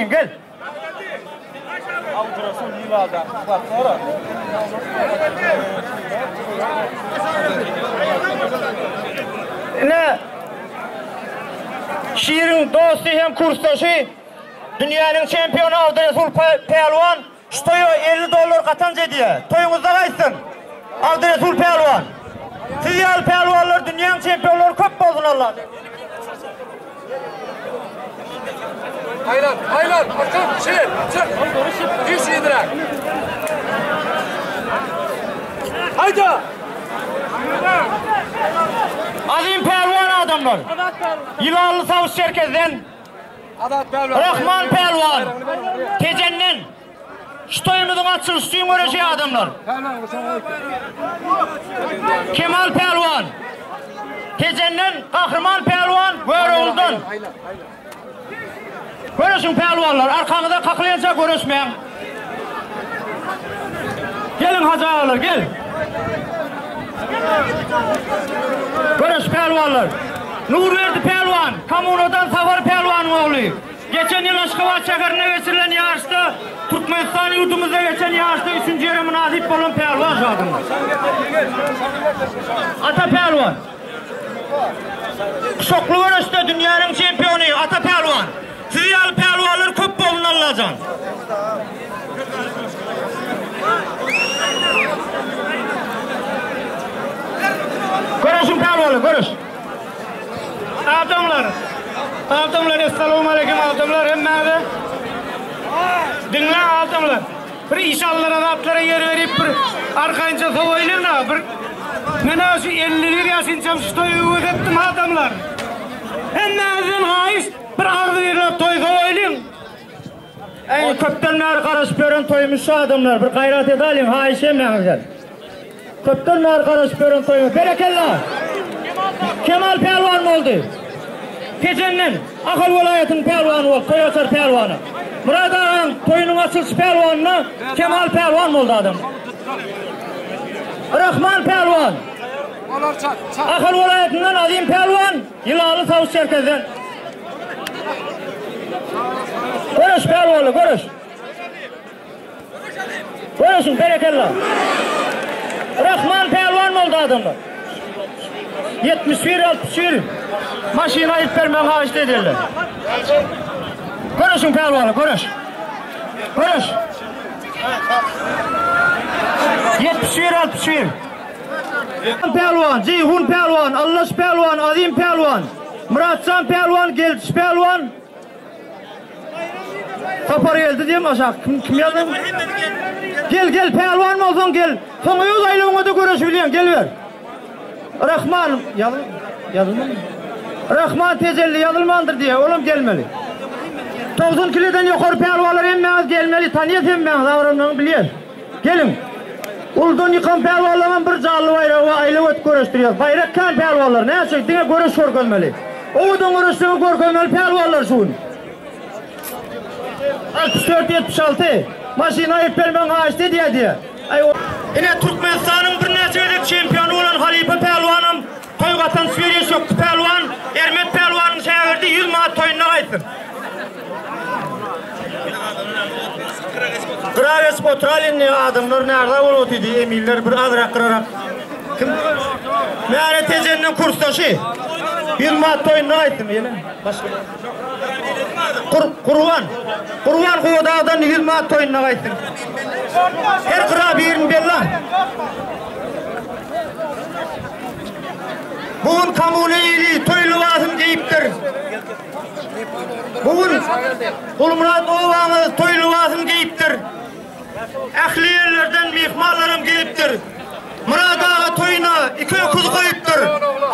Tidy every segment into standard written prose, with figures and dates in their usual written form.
Görüşiň, gel. Ine, Şiriň dosty hem kursdaşy, dünýäniň çempiony Abdyresul Pälwan şu toýa 50 dollar gatanç edýär. Toýuňyzda gaýtsyn, Abdyresul Pälwan. Siz ýaly pälwanlar dünýäň çempionlary köp bolsun Alla. Aýlan, aýlan, arkan, şir, çyk. Düş ýediräk. Haýda! Azim pälwan adamlar. Ýylanly sawus Çerkezden. Rahman pälwan Tejenden. Şu toýumyzyň açylyş üçin göreşýär adamlar. Kemal pälwan Tejenden, Gahryman pälwan Görogludan. Göreşiň pälwanlar, arkaňyza kakylýança göreşmäň. Geliň hajy agalar, gel. Göreş pälwanlar. Nurberdi pälwan, Kommunadan Safar pälwanyň ogly. Geçen ýyl Aşgabat şäherinde geçirilen ýaryşda Türkmenistan ýurdumyzda geçen ýaryşda üçünji ýere mynasyp bolan pälwan şu adamlar. Ata pälwan. Guşakly göreşde dünýäniň çempiony Ata pälwan. Siz ýaly pälwanlar köp bolsun Allajan. Göreşiň pälwanlar, göreş. Adamlar, adamlar essalawmaleýkim adamlar hemmäňize. Diňle adamlar. Bir iş allara zatlara ýer berip bir arkaýynça sowaýlyň-da bir Men-ä şu 51 ýaşynçam şu toýy öwez etdim adamlar. Hemmäňizden haýyş bir agzybirläp toý sowaýlyň. Eý köpden bäri garaşyp ýören toýumyz şu adamlar bir gaýrat edalyň haýyş hemmäňizden. Köpden bäri garaşyp ýören toýumyz. Berekella! Kemal pälwan boldy. Tejenden Ahal welaýatynyň pälwany boldy, toý açar pälwany. Myrat agaň toýunyň açylyş pälwanyna Kemal pälwan boldy adam. Rahman pälwan. Ahal welaýatyndan Azim pälwan, Ýylanly Sawus Çerkezden. Göreş pälwanlar, göreş. Göreşiň, berekella. Rahman pälwan boldy adamlar. 71 61 maşyn aýyp bermegi haýyşt edýärler. Göreşiň pälwanlar, göreş. Göreş. 71 61 Pälwan, Jeýhun pälwan, Allaş pälwan, Azim pälwan, Myratjan pälwan, Geldiş pälwan, Sapar geldi diýem aşak kim kim ýazdy? Gel gel pälwan bolsaň gel. Soň öz aýlawyňa-da göreşibilýäň gel ber. Rahman ýazyl ýazylmamy? Rahman tejelli ýazylmandyr diýýär, olam gelmeli. 90 kileden ýokary pälwanlar hemmäňiz gelmeli, tanýas hemmäňiz agramlaryňy bilýäs. Geliň. Uludan ýykan pälwanlaryňam bir janly baýragy bar, aýlaw edip göreşdirýäs. Baýrak kän pälwanlar, näçe, diňe göreş görkezmeli. Owadan göreşseňiz görkezmeli pälwanlar şu gün. 64 76 maşyny aýyp bermegiň haýyşt edýär diýýär. Aý o. Ine Türkmenistanyň birnäçe gezek çempiony bolan halypa pälwanam toý gatanç berýär Şökdi pälwan, Ermek pälwanyň şägirdi 100 manat toýunda gaýtsyn. Gyra geçip oturaly indi adamlar närza bolup otyrdy eminler bir azrak gyrarak. Kim? Märe Tejenden kursdaşy. 100 manat toýunda gaýtsyn ýene. Başga. Kur, Gurban. Gurban Guwadagdan 100 manat toýunda gaýtsyn. Her gyra birini bella. Bu gün kommuna ili toý lybasyny geýipdir. Bu gün Gulmyrat obaňyz toý lybasyny geýipdir. Ähli ýerlerden myhmanlaram gelipdir. Myrat aga toýuna iki öküz goýupdyr.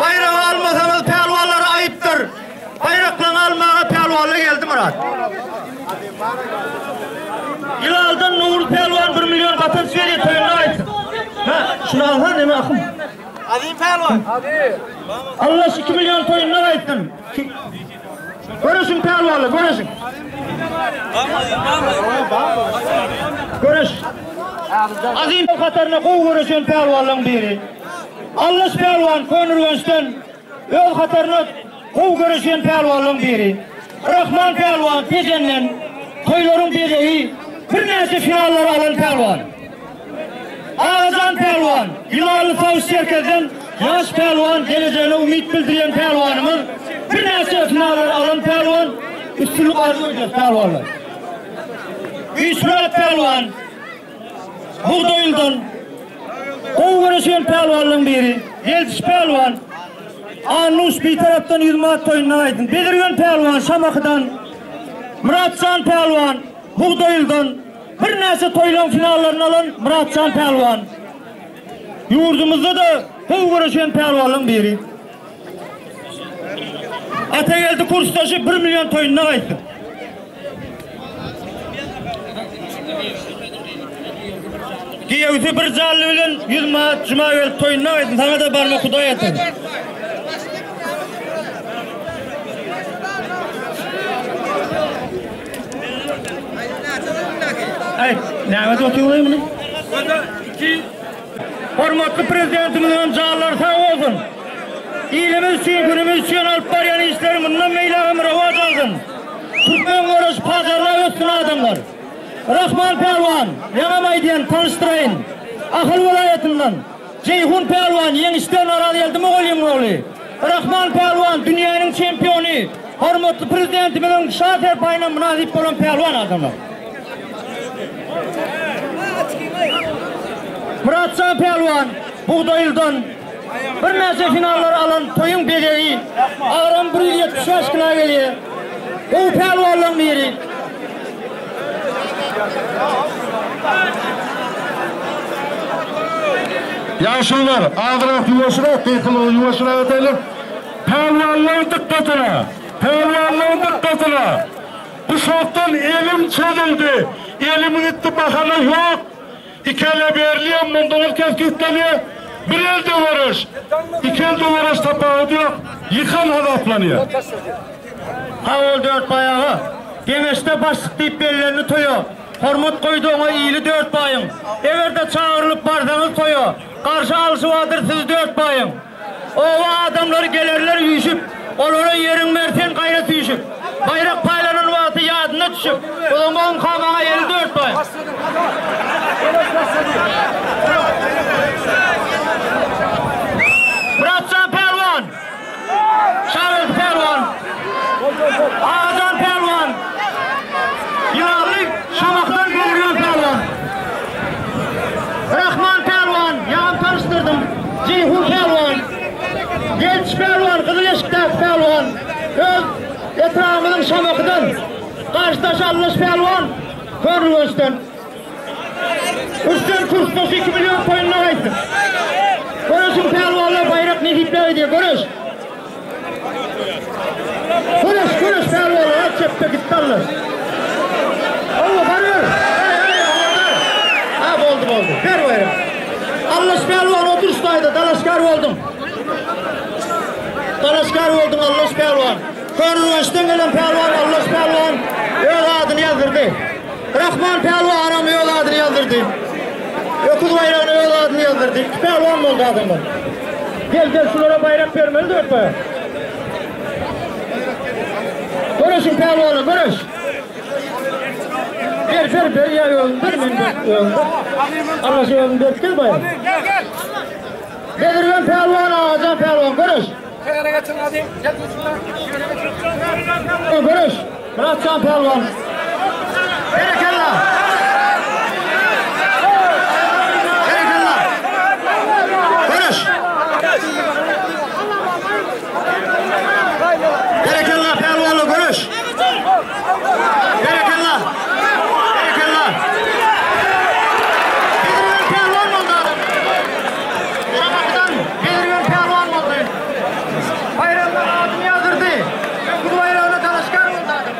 Baýragy almasaňyz pälwanlara aýypdyr. Baýraklaňy almaga pälwanlar geldi Myrat. Ýylaldan Nurly pälwan bir million gatanç berýär toýunda aýtsyn. Hä, şuny alsan neme ahym. Azim pälwan. Allah şu 2 million toýunda aýtsyn. Göreşiň pälwanlar, göreşiň. Göreş. Azim hataryna gowy göreşen pälwanlaryň biri. Allaş pälwan Köneürgençden öz hataryna gowy göreşen pälwanlaryň biri. Rahman pälwan Tejenden. Toýlaryň bezegi, birnäçe finallary alan pälwan. Agajan pälwan, Ýylanly sawuş serkezden ýaş pälwan, gelejegine umyt bildirýän pälwanymyz, birnäçe finallary alan pälwan, üstünlik arzuw edýäris pälwanlar. Güýçmyrat pälwan, Bugdaýyldan gowy göreşen pälwanlaryň biri, Geldiş pälwan, Annuş bir tarapdan 100 manat toýundan aýtsyn. Bezirgen pälwan Şamahydan, Myratjan pälwan Bugdaýyldan birnäçe toýlaryň finallaryny alan Myratjan pälwan. Ýurdumyzda-da gowy göreşen pälwanlaryň biri. Atageldi kursdaşy 1 million toýunda gaýtsyn. Giýewsi bir jally bilen 100 manat juma gelip toýunda gaýtsyn. Saňa-da barma Hudaý atyň. Aý, näme oturyň muny? Hormatly Prezidentimiziň janlary sag bolsun. Ilimiz üçin, günümiz üçin alyp barýan işleri mundan beýläk hem rowaç alsyn. Türkmen göreşi pajarlap össün adamlar. Rahman pälwan, ýaňam aýdýan, tanyşdyraýyn. Ahal welaýatyndan Jeýhun pälwan ýeňişden Orazgeldi mugallymyň ogly. Rahman pälwan dünýäniň çempiony, hormatly Prezidentimiziň Şa serpaýyna mynasyp bolan pälwan adamlar. Myratjan pälwan Bugdaýyldan birnäçe finallary alan toýuň bezegi, agramy 175 kila gelýär. Gowy pälwanlaryň biri. Ýaşulular, azrak ýuwaşrak, gykylygy ýuwaşrak edeýlik. Pälwanlaryň dykgatyna! Pälwanlaryň dykgatyna! Guşakdan elim çözüldi. Elim gitdi bahana ýok. Iki ele berilýär, mundan ol kesgitlenýär. Bir elde göreş, iki elde göreş tapawudy ýok. Ýykan hasaplanýar. Sag bol Dörtbaý aga. Geňeşde başlyk diýip bellendi toýa. Hormat goýdy oňa ili Dörtbaýyň. Eger-de çagyrylyp barsaňyz toýa, garşy alşy bardyr sizi Dörtbaýyň. Oba adamlary gelerler üýşüp, Olara ýeriň ber sen gaýra süýşüp. Baýrak paýlanan wagty ýadyna düşüp, Ozaňoňka maňa 54 baý. Myratjan pälwan! Şaberdi pälwan! Agajan pälwan! Ýylanly Şamahdan Bezirgen pälwan! Rahman pälwan, ýaňam tanyşdyrdym. Jeýhun pälwan, Gelç pälwan, Gyzyl eşikdäki pälwan, öz etrabymyzyň Şamahydan, Garşydaş Allaş pälwan, Köneürgençden. Rüstem kursdaşy 2 million toýuna gaýtsyn. Göreşiň pälwanlar baýrak nesipler edýär, göreş. Göreş, göreş pälwanlar, at çepde gitdi Allaş. Owa, barýar. Hey, hey, owadan. Ha, boldy, boldy. Ber baýrak. Allaş pälwan oturyş taýda, dalaşgär bolduň. Dalaşgär bolduň Allaş pälwan. Köneürgençden gelen pälwan Allaş pälwan öz adyny ýazdyrdy. Rahman pälwanam öz adyny ýazdyrdy. Öküz baýragyna öz adyny ýazdyrdy. Iki pälwan boldy adamlar. Gel, gel, şulara baýrak bermeli dörtbaýak. Göreşiň pälwana, göreş. Ber, ber, ber, ýa özüň ber, men ber, özüň ber. Allah şu özüň berip gel baýrak. Gel, gel. Bezirgen pälwan, Agajan pälwan, göreş. Kenara geçin hadi. Gel. Göreş. Myratjan pälwan. Berekella. Berekella. Göreş. Berekella pälwanla göreş. Berekella. Berekella. Bezirgen pälwan boldy adam. Şamakdan Bezirgen pälwan boldy. Baýragyna adyny ýazdyrdy. Öküz baýragyna dalaşgär boldy adam.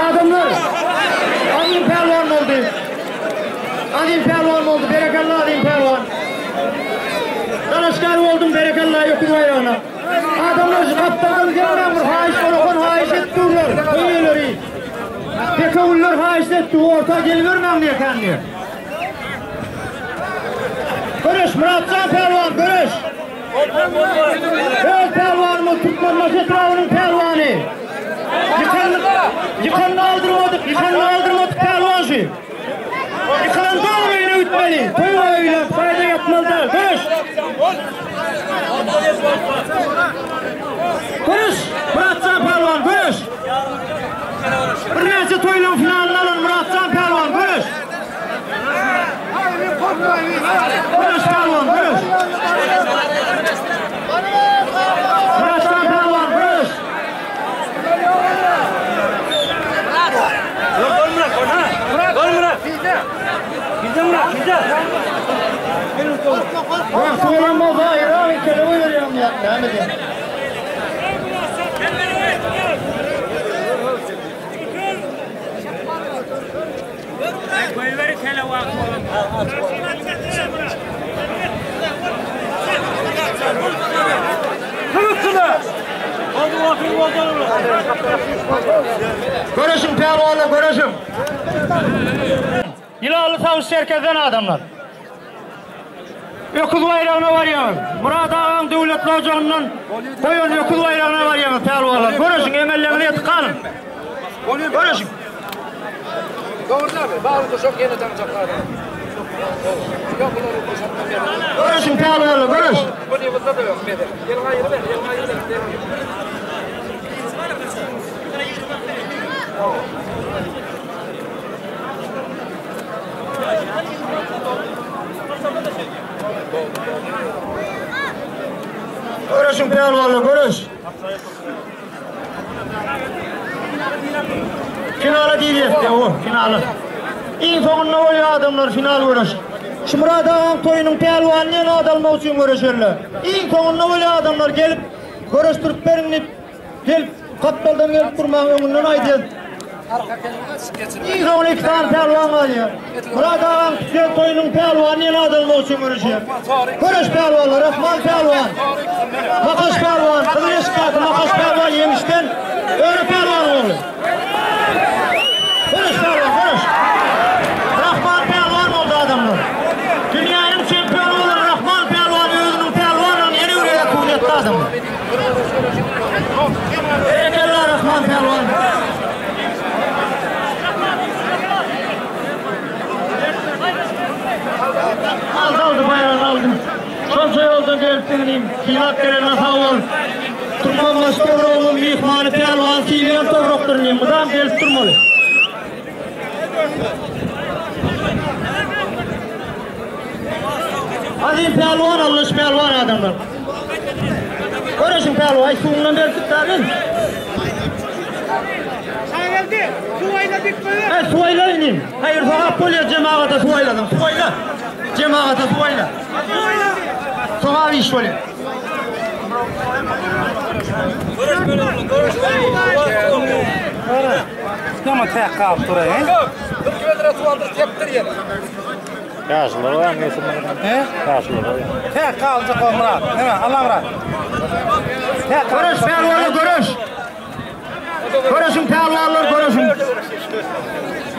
Adamlar, Azim pälwan boldy. Azim pälwan boldy. Berekella Azim pälwan. Dalaşgär boldum berekella öküz baýragyna. Adamlar şu gapdaldan gelmän bir haýyş bolakan haýyş etdiler. Köýeleri. Tekewüller haýyş etdi. Orta gelibermäň diýe diýe. Göreş Muratjan pälwan göreş. Öz pälwanymyz Türkmenbaşy etrabynyň pälwany. Ýykan ýykanyny aldyrmadyk, ýykanyny aldyrmadyk pälwan şu. Ýykylan dogry öýüne gitmeli. Toý bar öýläp, saýda ýatmaly däl. Göreş. Göreş! Muratjan pälwan göreş! Birnäçe toýlaryň finalyny alan Muratjan pälwan göreş! Göreş pälwan göreş! Muratjan pälwan göreş! Wagty bolan bolsa aýra kele goýberýäň ýa näme diýen. Göreşiň pälwanlar göreşiň. Ýylanly sawuş serkezden adamlar. Öküz baýragyna barýaňyz. Myrat agaň döwletli ojagyndan goýan öküz baýragyna barýaňyz pälwanlar. Göreşiň emelleňizi ýetip galyň. Göreşiň. Göreşiň pälwanlar göreş. Göreşiň pälwanlar göreş. Finala diýilýär o finala. Iň soňunda bolýar adamlar final göreş. Şu Myrat agaň toýunyň pälwany diýen ad almak üçin göreşerler. Iň soňunda bolýar adamlar gelip göreşdirip beriň diýip Gelip, gapdaldan gelip durmaň öňünden aýdýan. Iň soňunda iki sany pälwan galýar. Myrat agaň tutýan toýunyň pälwany ýene adalmak üçin göreşýär. Göreş pälwanlar, Rahman pälwan, Makaş pälwan, Gyzyl eşikdäki Makaş pälwan ýeňişden Öre pälwan boldy. Göreş pälwan, göreş. Rahman pälwan boldy adamlar. Dünýäniň çempiony bolan Rahman pälwan özüniň pälwanyny ýene bir gezek subut etdi adamlar. Berekella Rahman pälwan. Aldy aldy baýragyny aldy. Şonça ýoldan gelip inim. Sylap gelenine sag bol. Türkmenbaşy topragynyň myhmany pälwan sylaýan toprakdyr inim. Mydam gelip durmaly. Azim pälwan Allaş pälwan adamlar. Göreşiň pälwan, aý suwuňdan berip gitdärin. Şageldi, suw aýla dik goýber. Aý suw aýla inim. Haýyr sogap bolýar jemagata suw aýladyň. Suw aýla. Jemagata suw aýla. Sogap iş bolýar. Ýaman täk galyp dur, he? Bir kilometre suw aldyr, tepdir ýene. Ýaşulylar goýan geçirmeli. He? Ýaşulylar goýan. Täk galyjak ol Myrat. Neme, Allamyrat. Täk Göreş pälwanlar göreş. Göreşiň pälwanlar göreşiň.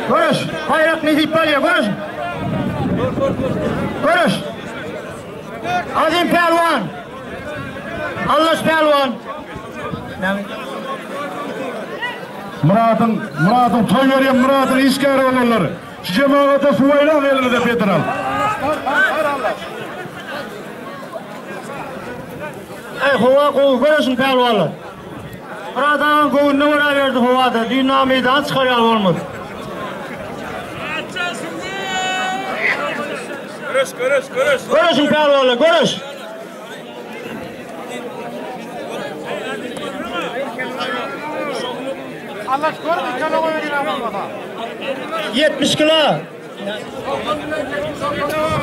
Göreş. Baýrak nesip bolýar göreş. Göreş. Azim pälwan. Allaş pälwan. Myradyň, Myradyň toý berýän Myradyň işgäri bolanlar. Şu jemagata suw aýlaň eliňize Petir al. Eý howa gowy göreşiň pälwanlar. Myrat agaň göwnüne görä berdi howada düýn dagy meýdana çykar ýaly bolmady. Göreş, göreş, göreş. Göreşiň pälwanlar göreş. 70 kilo.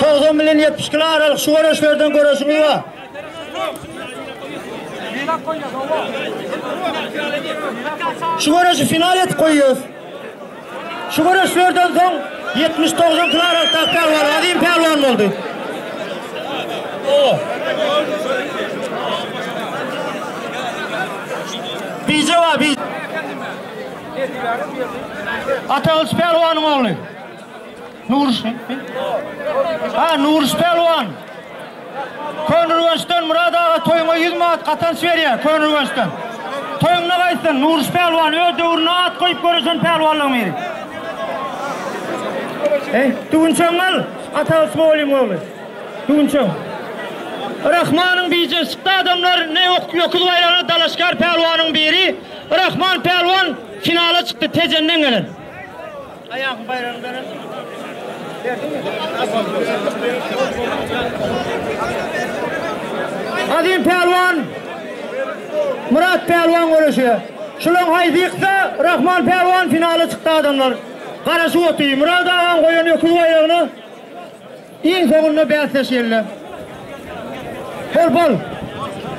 90 bilen 70 kilo aralyk şu göreşlerden göreşiňiz bar. Şu göreşi final etip goýýas. Şu göreşlerden soň 70-90 kilo aralykdaky pälwan Azim pälwan boldy. O. Bije bar, bi. Atagylyç pälwanyň ogly. Nuruş. Ha, Nuruş pälwan. Köneürgençden Myrat aga toýuňa 100 manat gatanç berýär Köneürgençden. Toýuňda gaýtsyn Nuryş pälwan öz döwründe at goýup göreşen pälwanlaryň biri. Eý, düwünçegiňi al, Atagylyç mugallymyň ogly. Düwünçegiň. Rahmanyň bijesi çykdy adamlar ne öküz baýragyna dalaşgär pälwanyň biri Rahman pälwan finala çykdy Tejenden gelen. Aýagyň baýragyny beren. Azim pälwan Murat pälwan göreşýär. Şulaň haýsy ýyksa Rahman pälwan finala çykdy adamlar. Garaşyp otyr. Murat agaň goýan öküz baýragyna Iň soňunda bäsleşýärler. Bol bol.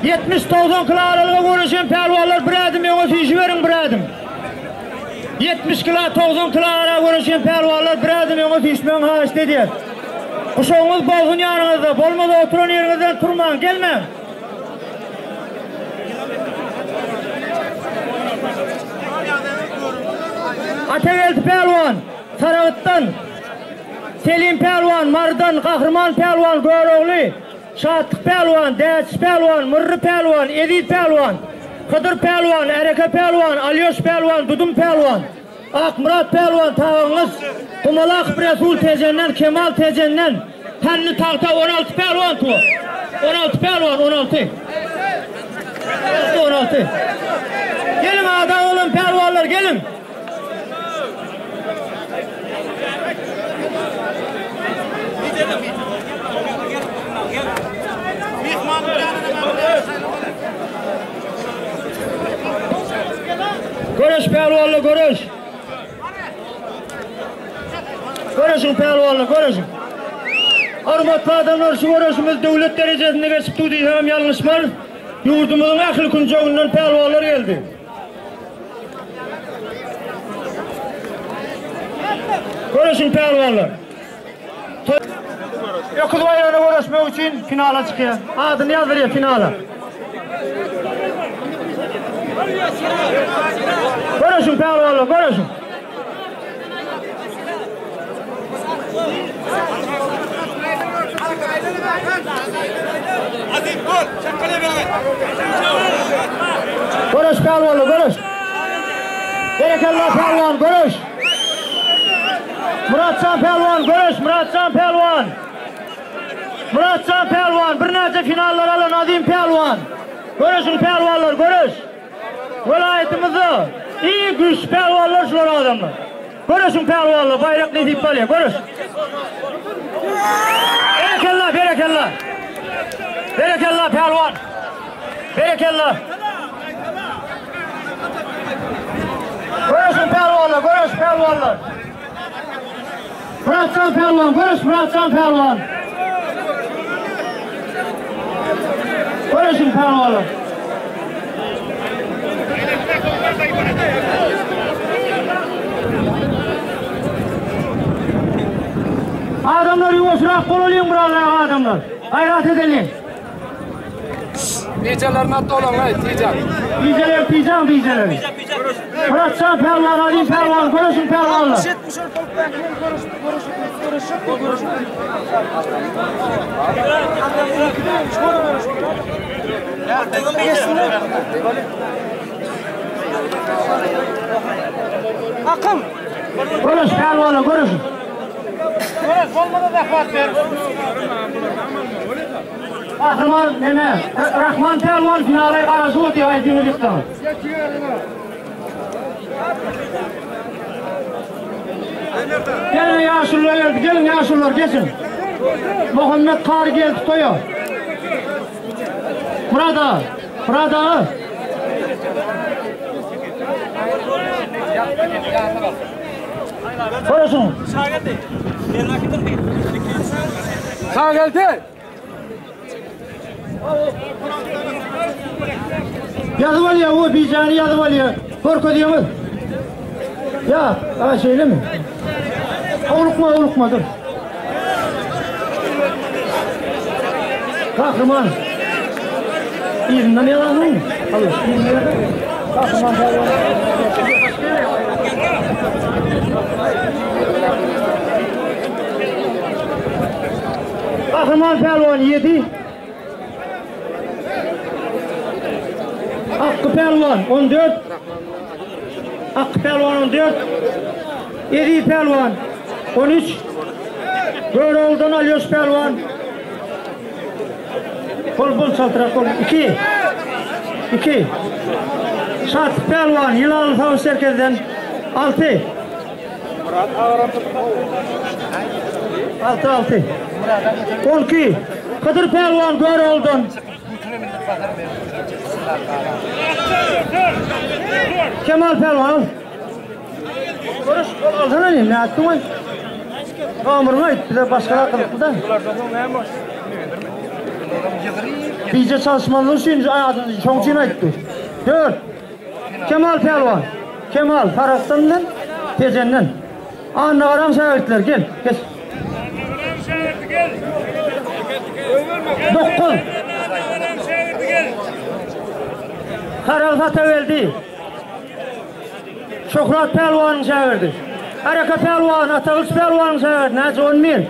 70-90 kilo aralyga göreşen pälwanlar bir ädim öňe süýşüberiň bir ädim. 70 kilo 90 kilo ara göreşen pälwanlar bir ädim öňe süýşmegiň haýyşt edýär. Guşagyňyz bolsun ýanyňyzda, bolmasa oturan ýeriňizden turmaň, gelmäň. Atageldi pälwan, Saragtdan. Selim pälwan, Marydan, Gahryman pälwan, Görogly, Şatlyk pälwan, Däçi pälwan, Myrry pälwan, Eziz pälwan, Hydyr pälwan, Äreke pälwan, Alýoş pälwan, Dudum pälwan, Akmyrat pälwan, Tagaňyz, Gumalakow Resul Tejenden, Kemal Tejenden, Hänni Tagta 16 pälwan tuwa. 16 pälwan, 16. 16. Geliň ada bolan pälwanlar, geliň. Göreş pälwanlar göreş. Göreşiň pälwanlar göreşiň. Hormatly adamlar şu göreşimiz döwlet derejesinde geçip dur diýsem ýalňyşmarys. Ýurdumyzyň ähli künjeginden pälwanlar geldi. Göreşiň pälwanlar. Öküz baýragyna göreşmek üçin finala çykýar. Adyny ýazdyrýar finala. Göreşiň pälwanlar, göreşiň. Göreş pälwanlar, göreş. Berekella pälwan, göreş. Muratjan pälwan, göreş, Muratjan pälwan. Muratjan pälwan, birnäçe finallar alan Azim pälwan. Göreşiň pälwanlar, göreş. Welaýatymyzda iň güýçli pälwanlar şular adamlar. Göreşiň pälwanlar, baýrak nesip bolýar, göreş. Berekella, berekella. Berekella pälwan. Berekella. Göreşiň pälwanlar, göreş pälwanlar. Muratjan pälwan, göreş Muratjan pälwan. Göreşiň pälwanlar. Adamlar ýuwaşrak bolalyň birazrak adamlar. Gaýrat edeliň. Bijelerine dolaň, tijan. Bijeler tijan bijeleri. Muratjan pälwan, Azim pälwan, göreşiň pälwanlar. Akym. Göreş pälwanlar, göreşiň. Göreş bolmasa zahmat ber. Gahryman neme? Rahman pälwan finala garaşyp otyr aýdyňyz ýyksaňyz. Geliň ýaşulular geldi, geliň ýaşulular geçiň. Muhammet Kary geldi toýa. Murat aga, Murat aga. Görüşüň. Sağ geldi. Ýazyp alýar, o bijäni ýazyp alýar. Görkezýäňiz. Ýa, a şeýlemi? Howlukma, howlukma, dur. Gahryman. Yzyndan ýazarsyň. Allah, Gahryman Gahryman pälwan 7. Akky pälwan 14. Akky pälwan 14. Eziz pälwan 13. Görogludan Alýoş pälwan. Bol bol çaltrak bol. 2. 2. Şatlyk pälwan Ýylanly savaş merkezden 6. 6 6. 12. Hydyr pälwan Görogludan. Kemal pälwan al. Görüş, alsana ne, ne attın oy? Ömrüňi aýt, bize başgalar gyzykly da. Bije çalışmalydygy üçin adyny şoň üçin aýtdy. 4. Kemal pälwan. Kemal Sarahsdan bilen Tejenden. Annagaraň şägirtleri gel, geç. 9. Sarahs Atageldi. Şöhrat pälwanyň şägirdi. Araka pälwan, Atagylyç pälwanyň şägirdi. Näçe? 11.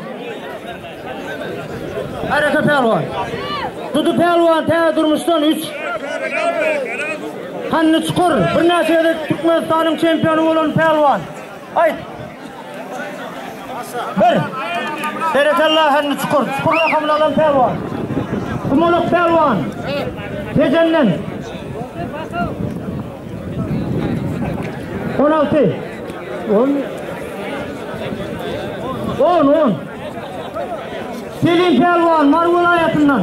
Araka pälwan. Dudy pälwan täze durmuşdan 3. Hanny Çukur, birnäçe gezek Türkmenistanyň çempiony bolan pälwan. Aýt. 1. Berekella Hanny Çukur. Çukur lakamyny alan pälwan. Kumalak pälwan. Tejenden. 16. 10. 10, 10. Selim Pälwan, Mary welaýatyndan.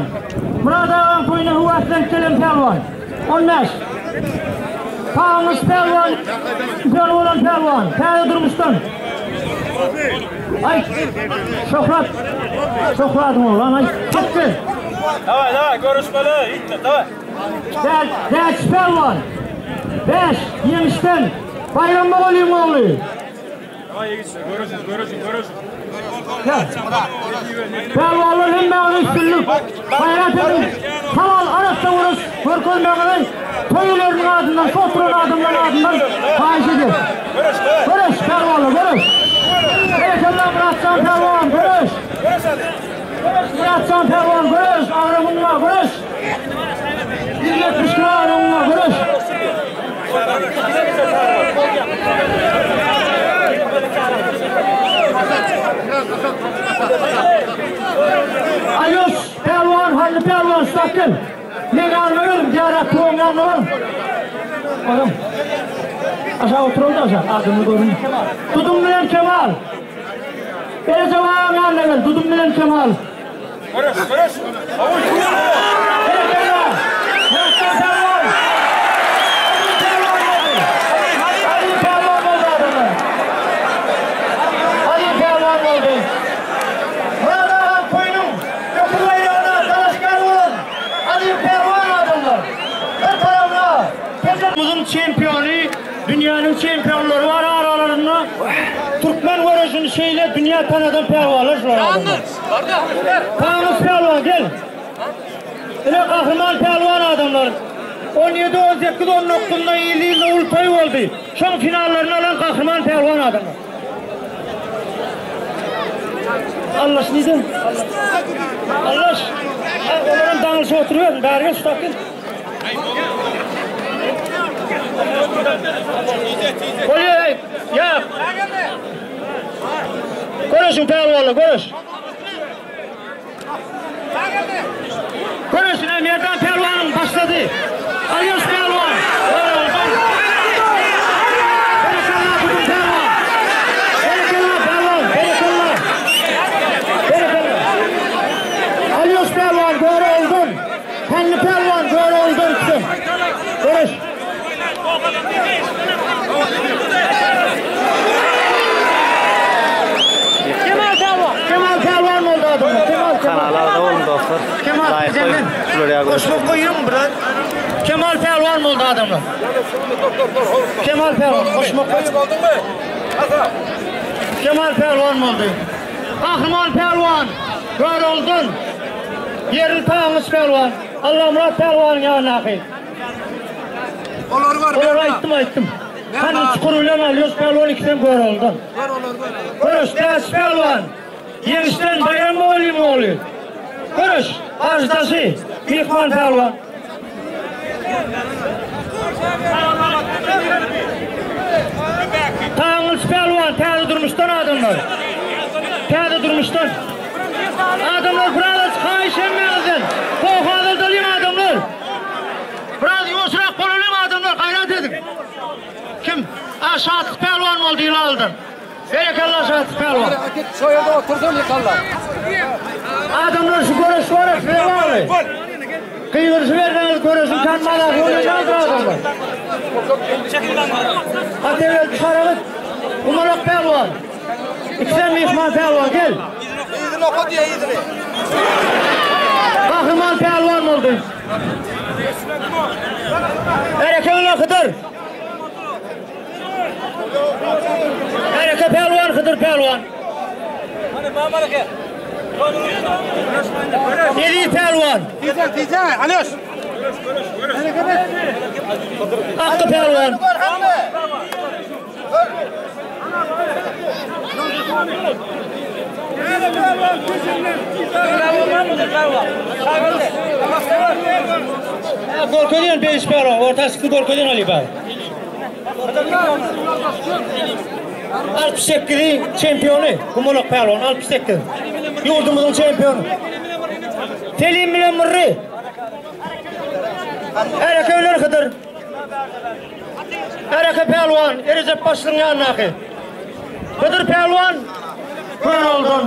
Myrat agaň toýuna höweslenip gelen pälwan. 15. Taňyş pälwan, çempion bolan pälwan, täze durmuşdan. Aýt. Şöhrat. Şöhratyň oglan aýt. 8. Daway, daway, görüşmeli, ýitdir, daway. Bäş pälwan. Bäş ýeňişden Baýram mugallym ogly. Pälwanlar hemmäňize üstünlik. Gaýrat ediň. Halal arassa göreş görkezmegiňizi toý eýeleriniň adyndan, şu oturan adamlaryň adyndan haýyş edýäs. Göreş pälwanlar, göreş. Berekella Myratjan pälwan, göreş. Göreş Myratjan pälwan, göreş. Agramyňa göreş. 170 kilo agramyňa göreş. Aýos pälwan, Hally pälwan, stop gel. Men ýanyma geliň, Diýar Tuwaň ýanyna baryň. Onuň. Aşak oturyň da aşak, adyny görün. Dudum bilen Kemal. Erejep agaň ýanyna gel, Dudum bilen Kemal. Göreş, göreş. Berekella! Muratjan pälwan! Ali pälwan boldy. Ali pälwan boldy adamlar. Ali pälwan boldy. Myrat agaň toýunyň öküz baýragyna dalaşgär bolan Ali pälwan adamlar. Bir tarapyna Tejen Muzyň çempiony, dünýäniň çempionlary bar aralarynda. Türkmen göreşini şeýle dünýä tanadan pälwanlar şular adamlar. Taňňyş pälwan gel. Ine gahryman pälwan adamlar. 17, 18, 19-da ýyly-ýylda uly toý boldy. Şoň finallaryny alan gahryman pälwan adamlar. Allaş nide? Allaş. Ha, olaram daňylyşyp oturyberin. Bäri gel, şu gel. Bolýar, ýa. Göreşiň pälwanlar, göreş. Göreşine Merdan pälwanyň başlady. Alýoş pälwan. Berekella Dudum pälwan. Berekella pälwan, berekella. Berekella. Alýoş pälwan Görogludan. Hally pälwan Görogludan ikisi. Göreş. Kemal pälwan. Kemal pälwan boldy adamlar. Kemal Kemal. Kanala agza boluň dostlar. Kemal Laýk goýuň. bizenden. Şular ýaly görüşmek. Goşmak goýuň biraz. Kemal pälwan boldy adamlar. Kemal pälwan goşmak goýuň. Kemal pälwan boldy. Gahryman pälwan Görogludan. Ýerli Taňňyç pälwan Allamyrat pälwanyň ýanyndaky. Olary gör. Olary aýtdym aýtdym. Hany çukur bilen Alýoş pälwan ikisem Görogludan. Gör olary gör. Göreş Täç pälwan. Ýeňişden Baýram mugallymyň ogly. Göreş garşydaşy Myhman pälwan. Taňňylyç pälwan täze durmuşdan adamlar. Täze durmuşdan. Adamlar biraz haýyş hemmäňizden. Kofe azaldalyň adamlar. Biraz ýuwaşrak bolalyň adamlar gaýrat ediň. Kim? A Şatlyk pälwan boldy Ýylaldan. Berekella Şatlyk pälwan. Şo ýerde otursan ýykarlar. Adamlar şu göreş bar size bagly. Gygyryşyberseňiz göreşiň kan mazasy bolýandyr adamlar. Atageldi Saragyt, Umalak pälwan. Ikisem myhman pälwan gel. Yzyny oka diýe yzyny. Gahryman pälwan boldy. Berekella Hydyr. Bereke pälwan Hydyr pälwan. Eziz pälwan. Tizden tizden Alyoş. Akky pälwan. Gorkezýän beş pälwan, orta çykdy gorkezýän Ali bag. 68-iň çempiony Gumulak pälwan 68. Ýurdumyzyň çempiony. Selim bilen Murry. Ereke bilen Hydyr. Ereke pälwan Erejep başlygyň ýanyndaky. Hydyr pälwan Köneoldan.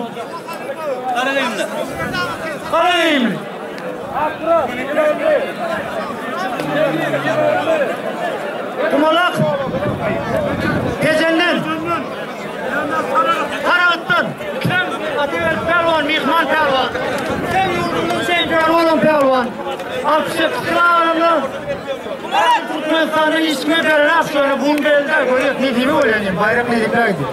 Garageýimli. Garageýimli. Kumalak Tejenden. Garagytdan. Ataberdi pälwan, myhman pälwan. Sen ýurdumyzyň çempiony bolan pälwan. 68 kilogramda Türkmenistanda hiç kime berenok şöyle bun geldi görýär nesibi bolýar diýip baýrak nesipler gidýär.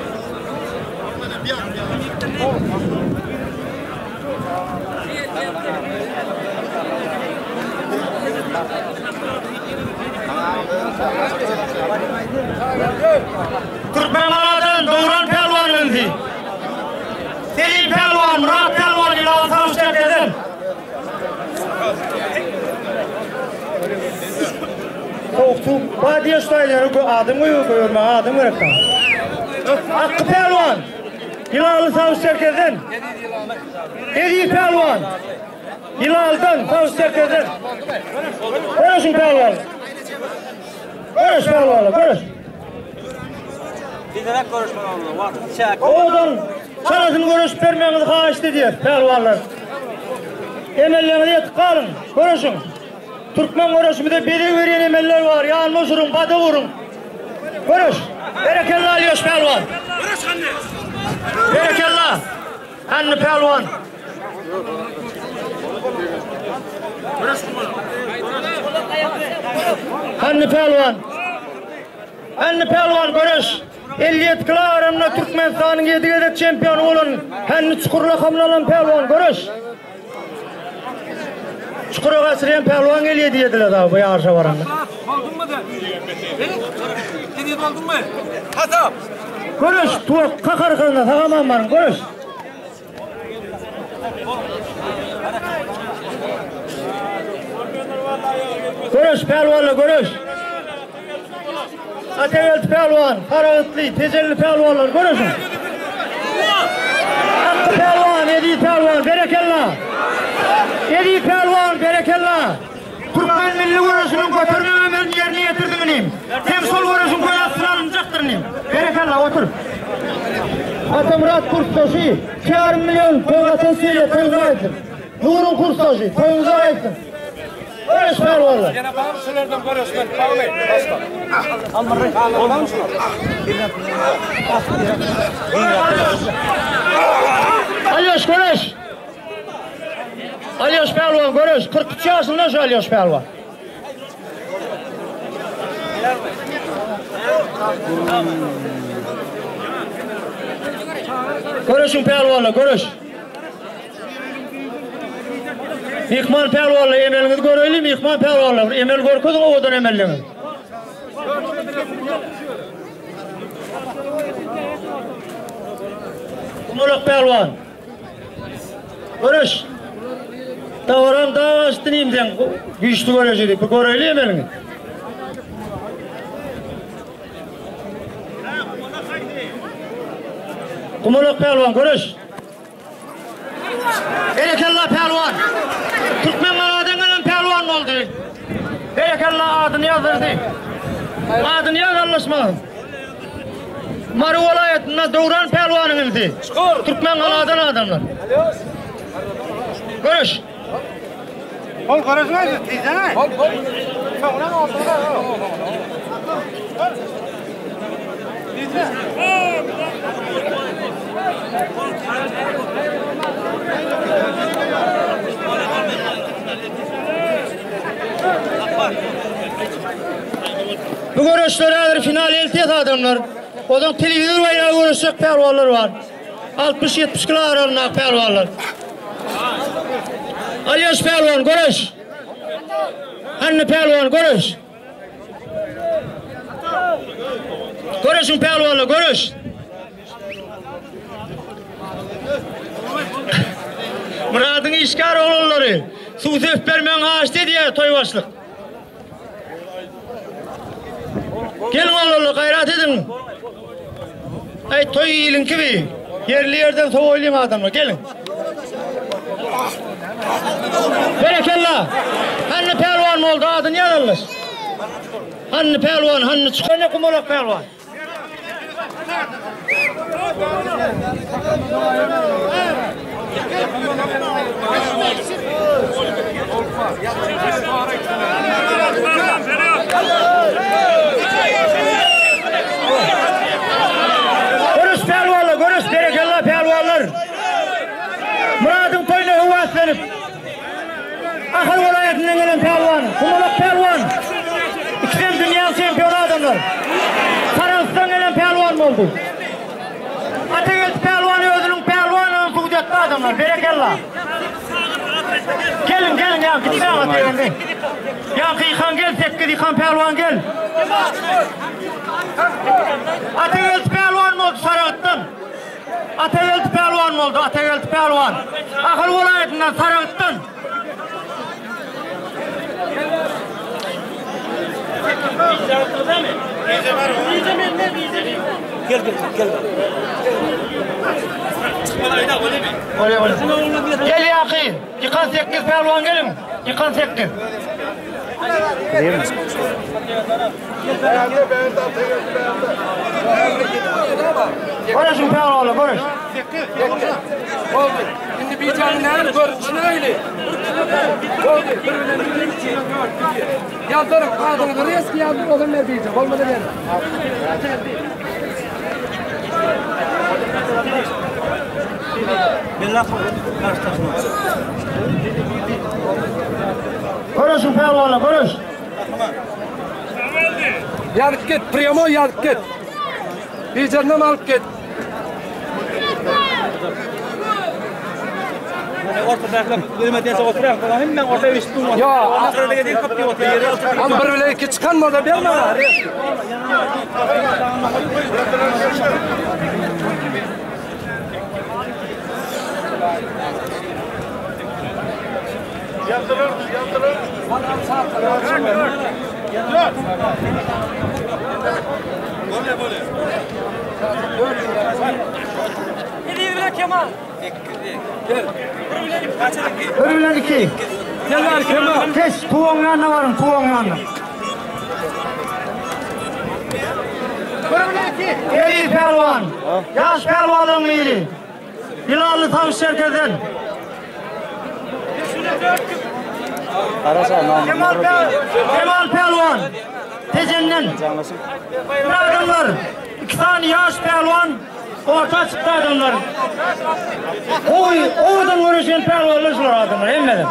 Türkmenbabadan Döwran pälwan indi. Selim pälwan, Myrat pälwan Ýylan Sawçy eden. Sowuk suw bar diýen şu taýlary adam goýup goýbermäge adam gerek saňa. Akky pälwan. Ýylanly Sawçy Çerkezden. Eziz pälwan. Ýylanlydan Sawçy Çerkezden. Göreşiň pälwan. Göreş pälwanlar, göreş. Tizräk göreşmeli boldy. Wagtyň çäkli. Owadan çalasyny göreşip bermegiňizi haýyşt edýäris, pälwanlar. Emelleňize ýetip galyň, göreşiň. Türkmen göreşimize bezeg berýän emeller bar, ýanyma usuryň, badak uruň. Göreş! Berekella Alýoş pälwan! Göreş hany! Berekella! Hany pälwan! Hany pälwan! Hany pälwan göreş! 57 kilogramda Türkmenistanyň 7 gezek çempiony bolan Hany Çukur lakamyny alan pälwan göreş! Çukura gaçyrýan pälwan gelýär diýdiler dagy bu ýaryşa baranda. Bolduňmy sen? Seniz bolduňmy? Hasap! Göreş, tuwak kak arkaňda sag-aman baryň, göreş! Göreş pälwanlar göreş. Atageldi pälwan, Garagytly, Tejenli pälwanlar göreşiň. Akky pälwan, Eziz pälwan, berekella. Eziz pälwan, berekella. Türkmen milli göreşiniň göterme ömrüni ýerine ýetirdiň inim. Sen şol göreşiň göz astyna alynjakdyr inim. Berekella otur. Atamyrat kursdaşy, 2,5 million toý atan söýýär, toýuňyza gaýtsyn. Nuryň kursdaşy, toýuňyza gaýtsyn. Göreş pälwanlar. Ýene barmy şulardan göreşmek barmy? Başga. Almyrry. Şular. Alýoş göreş. Alýoş pälwan göreş. 43 ýaşynda şu Alýoş pälwan. Göreşiň pälwanlar, göreş. Myhman pälwanlar, emeliňizi göreýli, myhman pälwanlar, emel görkeziň owadan emelliňizi. Umalak pälwan. Göreş. Davaram dav açdy diýim sen güýçli göreşi diýip. Bir göreýli emeliňi. Gumalak pälwan göreş. Berekella pälwan. Türkmen galadan gelen pälwan boldy. Berekella adyny ýazdyrdy. Adyny ýaz allaşma. Mary welaýatynda Döwran pälwanyň inisi. Türkmen galadan adamlar. Göreş. Ol göreşin tizden. Ol ol. Soňra Bu göreşler häzir final eltýär adamlar. Odan telewizor baýragy göreşjek pälwanlar bar. 60-70 kilo aralygyndaky pälwanlar. Alýaş pälwan göreş. Hanny pälwan göreş. Göreşiň pälwanlar göreş. Myradyň işgär oglanlary suw söp bermegiň haýyşt edýär toý başlyk. Geliň oglanlar gaýrat ediň. Aý toý iliňki bi. Ýerli ýerden sowaýlyň adamlar geliň. Berekella. Hanny pälwan boldy adyny ýazalys. Hanny pälwan hanny çykan kumalak pälwan. Görüş pälwanlar, görüş berekella pälwanlar. Myradyň toýuna höweslenip Ahal welaýatyndan gelen pälwan, Kumalak pälwan. Ikisem dünýäň çempiony adamlar. Sarahsdan gelen pälwan boldy. Atageldi pälwan özüniň pälwanlygyny subut etdi adamlar. Berekella. Geliň, geliň ýa gitmäň Atageldi. Ýa Gyýkan gel, 8 ýykan pälwan gel. Atageldi pälwan boldy Saragtdan. Atageldi pälwan boldy, Atageldi pälwan. Ahal welaýatyndan, Saragtdan. Gel ýaky, ýykan 8 pälwan geliň. Ýykan 8. Göreşiň pälwanlar, göreş. Boldy. Indi bijäni näme görüşini öýli. Boldy. Bir bilen iki, iki, dört, iki. Ýazdyryň, adyňyzy reski ýazdyr, ozan ber bije. Bolmasa berme. Göreşiň pälwanlar, göreş. Ýazyp git, prýamoý ýazyp git. Bijänden alyp git. Ýa, al bir bile iki çykan bolsa berme. Bir bilen iki. Gel Kemal. Kes, tuwaň ýanyna baryň, tuwaň ýanyna. Ey pälwan, ýaş pälwanlaryň biri. Ýylanly Tawus Çerkezden. Kemal Kemal pälwan Tejenden. Bir adamlar, iki sany ýaş pälwan orta çykdy adamlar. Oy, owadan göreşen pälwanlar şular adamlar, hemmeler.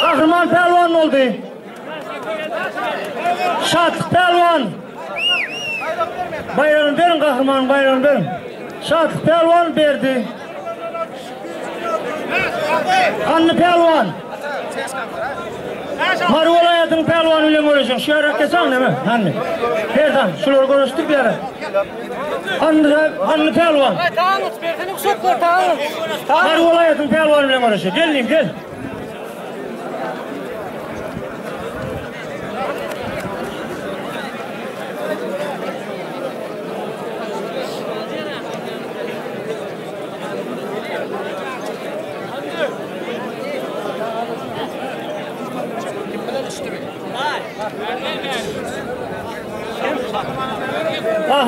Gahryman pälwan boldy. Şatlyk pälwan. Baýragyny beriň gahrymanyň baýragyny beriň. Şatlyk pälwan berdi. Ganly pälwan. Mary welaýatynyň pälwany bilen göreşiň. Şu ýere geçen näme? Hanny. Berdan, şulary göreşdirip ýere. Hanny, Hanny pälwan. Mary welaýatynyň pälwany bilen göreşiň. Gel diýim, gel.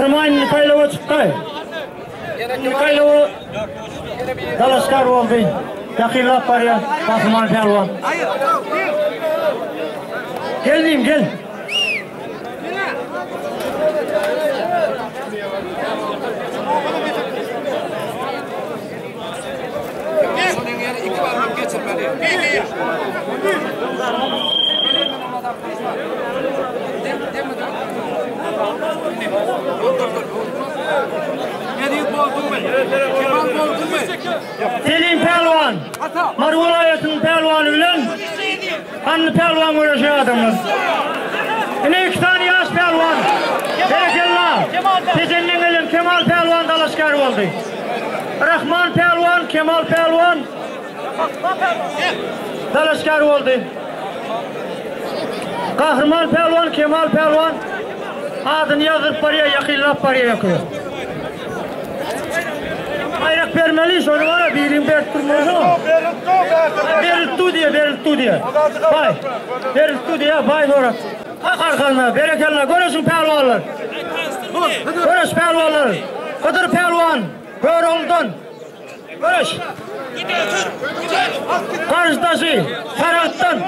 Gahryman indi saýlawa çykdy. Indi saýlawa dalaşgär boldy. Ýakynlap barýar Gahryman pälwan. Gel diýim, gel. Selim pälwan, Mary welaýatynyň pälwany bilen Hanly pälwan göreşýär adamlar. Ine iki sany ýaş pälwan. Berekella. Tejenden gelen Kemal pälwan dalaşgär boldy. Rahman pälwan, Kemal pälwan dalaşgär boldy. Gahryman pälwan, Kemal pälwan adyny ýazdyryp barýar, ýakynlap barýar ýöke. Baýrak bermeli, şony bara birin berip durmaly. Berilip dur diýe, berilip dur diýe. Baý. Berilip dur diýe, baý sorak. Hak arkanda, berekella, göreşiň pälwanlar. Göreş pälwanlar. Hydyr pälwan, Görogludan. Göreş. Garşydaşy, Saragtdan.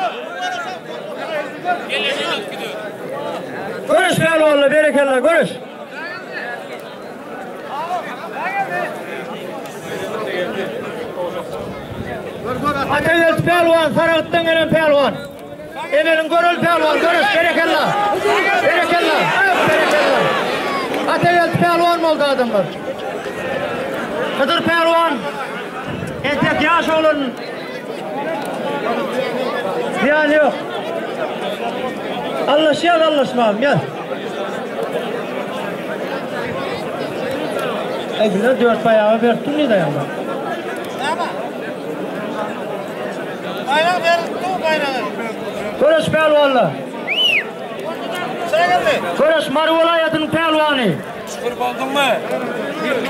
Göreş pälwanlar, berekella, göreş. Atageldi pälwan, Saragtdan gelen pälwan. Emeliň görel pälwan, göreş, berekella. Berekella, berekella. Atageldi pälwan boldy adamlar. Hydyr pälwan, entek ýaş oglan. Zyýany ýok. Allaşýar, allaşmagam, gel. Aý bizler dört baýaga berip dur daýanma. Baýrak berip dur baýragy. Göreş pälwanlar. Göreş Mary welaýatynyň pälwany. Şükür bolduňmy?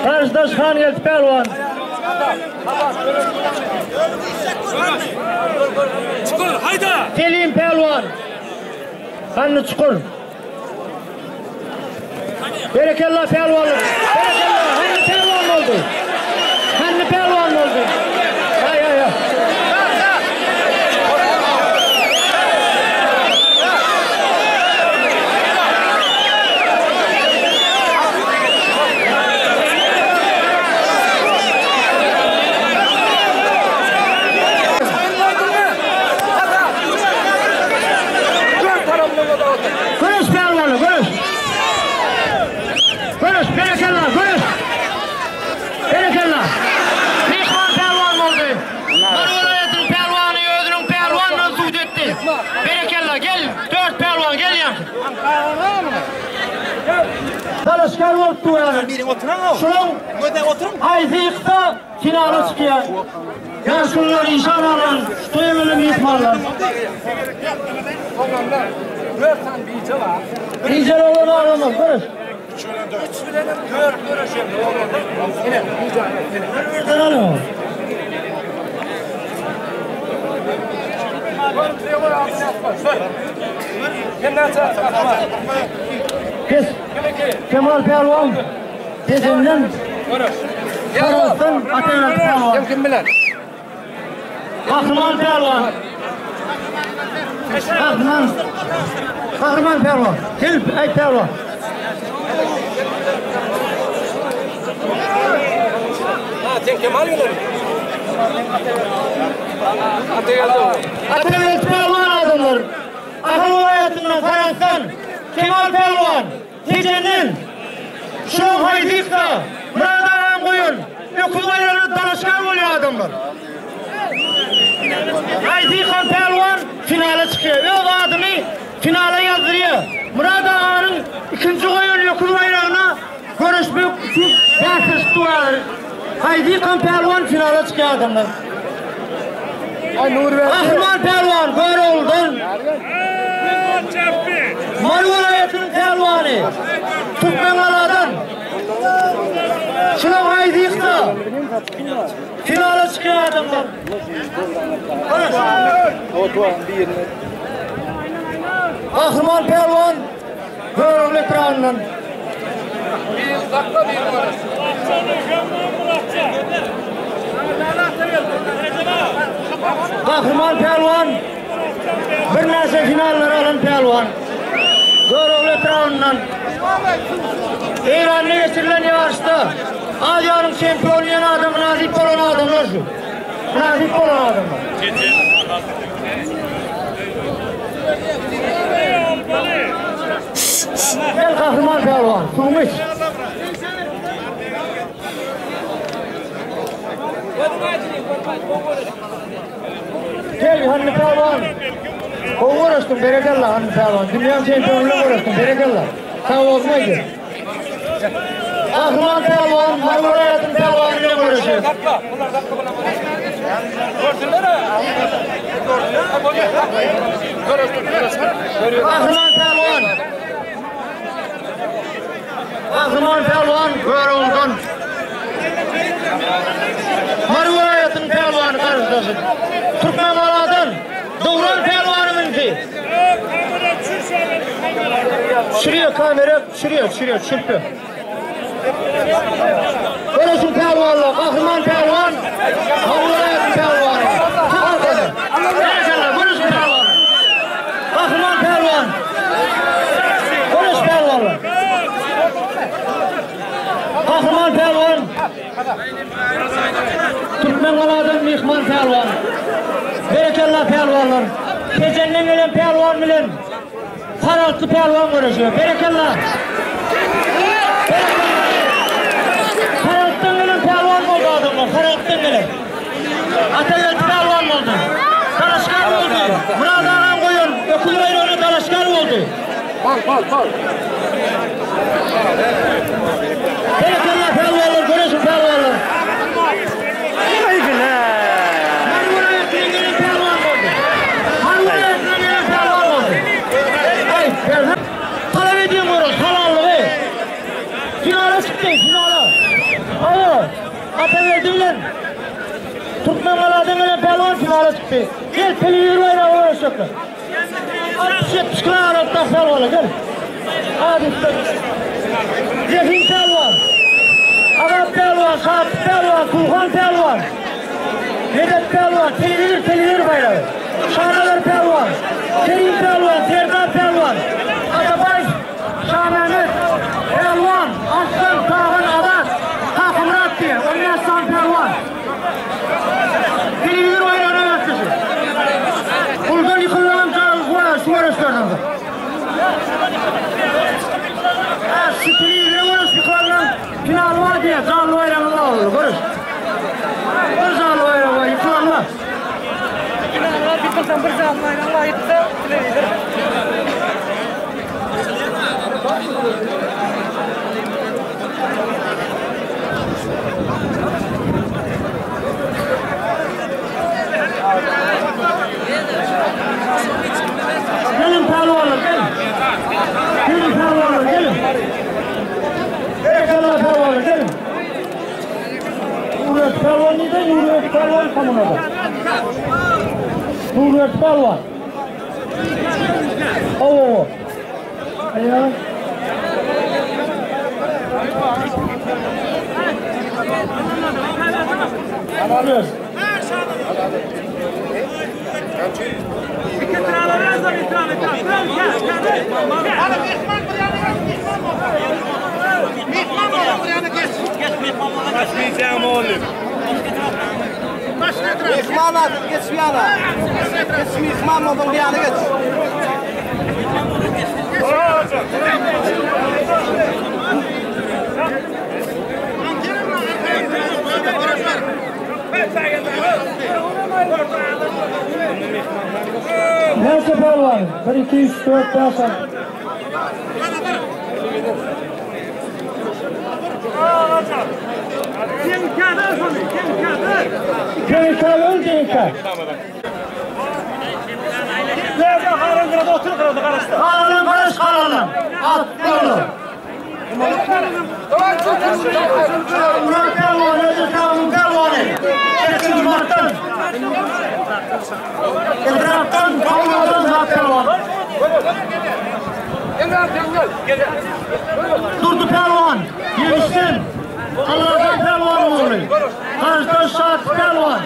Garşydaş Hangeldi pälwan. Çukur, haýda! Selim pälwan. Hanly Çukur. Berekella pälwanlar. Berekella. Hanly pälwan boldy. Hanly pälwan boldy. Haý haý haý. Göreş pälwanlar, göreş. Göreş, berekella, göreş. Berekella. Myhman pälwan boldy. Mary welaýatynyň pälwany özüniň pälwanlygyny subut etdi. Berekella, gel, dört pälwan, gel ýaňky. Dalaşgär bolup dur ýaly. Şunuň haýsy ýyksa finala çykýar. Ýaşulular işan alan, toýa gelen myhmanlar. Oglanlar, dört sany bije bar. Bijeler olan adamlar, görüş. Üç bilenem dört göreşemli oglanlar. Ine, bije, ine. Birden alın. Kes. Kemal Pälwan Tejenden Sarahsdan Atageldi Pälwan. Kim kim bilen? Gahryman Pälwan. Gahryman. Gahryman Pälwan. Gel, aý Pälwan. Ha, sen Kemal bilen. Atageldi. Atageldi Pälwan adamlar. Ahal welaýatyndan Sarahsdan Kemal Pälwan. Tejenden Şoň haýsykda Myrat agam goýan öküz baýragyna dalaşgär bolýar adamlar. Haýsykan pälwan finala çykýar. Öz adyny finala ýazdyrýar. Myrat aganyň ikinji goýan öküz baýragyna göreşmek üçin bäsleşip durýarlar. Haýsykan pälwan finala çykýar adamlar. Gahryman pälwan Görogludan Mary welaýatynyň pälwany Türkmengaladan Şular haýsykda finala çykýar adamlar. Gahryman pälwan Görogly etrabyndan. Bir dakika bir görüş. Gahryman pälwan birnäçe finallary alan pälwan. Görogly etrabyndan Eýranda geçirilen ýaryşda Aziýanyň çempiony diýen ada mynasyp bolan adamlar şu. Mynasyp bolan adamlar. Gel Gahryman pälwan, suwuňy iç. Gel Hanny pälwan. Gowy göreşdiň, berekella Hanny pälwan. Dünýäň çempiony bilen göreşdiň, berekella. Sag bolsun aýdýan. Gahryman pälwan Mary welaýatynyň pälwany bilen göreşer. Gahryman pälwan. Gahryman pälwan Görogludan Mary welaýatynyň pälwany garşydaşy. Türkmengaladan Döwran pälwanyň inisi. Düşürýär kamera, düşürýär, düşürýär, düşürip ber. Göreşiň pälwanlar, Gahryman pälwan Mary welaýatynyň pälwany. Çyk arkadan. Berekella, göreşiň pälwany. Gahryman pälwan. Göreş pälwanlar. Gahryman pälwan. Türkmengaladan myhman pälwan. Berekella pälwanlar. Tejenden gelen pälwan bilen Saraltly pälwan göreşiyor. Berekella. Berekella. Saraltdan gelen pälwan boldy adamlar. Saraltdan gelen. Atageldi pälwan boldy. Dalaşgär boldy. Myrat agam goýan Öküz baýragyna dalaşgär boldy. Bal bal bal. Berekella pälwanlar, göreşiň pälwanlar. Mary welaýatyndan gelen pälwan boldy. Mary welaýatyndan gelen pälwan boldy. Aý, pälwan. Talap edýän göreş, halallygy. Finala çykdy, finala. Hawa, Atageldi bilen Türkmengaladan gelen pälwan finala çykdy. Gel, telewizor baýragy göreşjekler. 60-70 kilo aralykdaky pälwanlar, gel. Ady üstün. Zehin pälwan. Azat pälwan, Şatlyk pälwan, Suhan pälwan. Medet pälwan, telewizor, telewizor baýragy. Şanazar pälwan, Kerim pälwan, Serdar pälwan. Atabaýew Şamämmet pälwan, Arslan, Tagan, Azat, Kakamyrat diýen 15 sany pälwan. Telewizor baýragyna bäsleşer. Puldan ýykylýan jaýlyklar bar şu göreşlerden soň. Hä, şu telewizora göreş ýykylandan final bar diýýär, janly baýragyňyz bar boldy, göreş. Bir janly baýragy bar, ýykylanlar. Finallar ýykylsaň bir janly baýragyň bar, ýyksa telewizor. Geliň pälwanlar, geliň. Geliň pälwanlar, geliň. Berekella pälwanlar, geliň. Nurberdi pälwan diýdi, Nurberdi pälwan kommunada. Nurberdi pälwan. Hawa. Aýa. Alıyoruz. Mihman adyr, geç bir yana. Geç mihman oldun bir yana geç. Näçe pälwan? 1, 2, 3, 4, 5, 6. Deňkä öl deňkä. Galadan garaş galadan. At gala. Murat pälwan, Ödül pälwan, pälwany. Sekizinji martdan. Etrapdan, Galadan zat pälwan. bäri sen gel. Durdy Pälwan, Ýeňişden, Allajan Pälwanyň ogly. Garşydaş Şat Pälwan,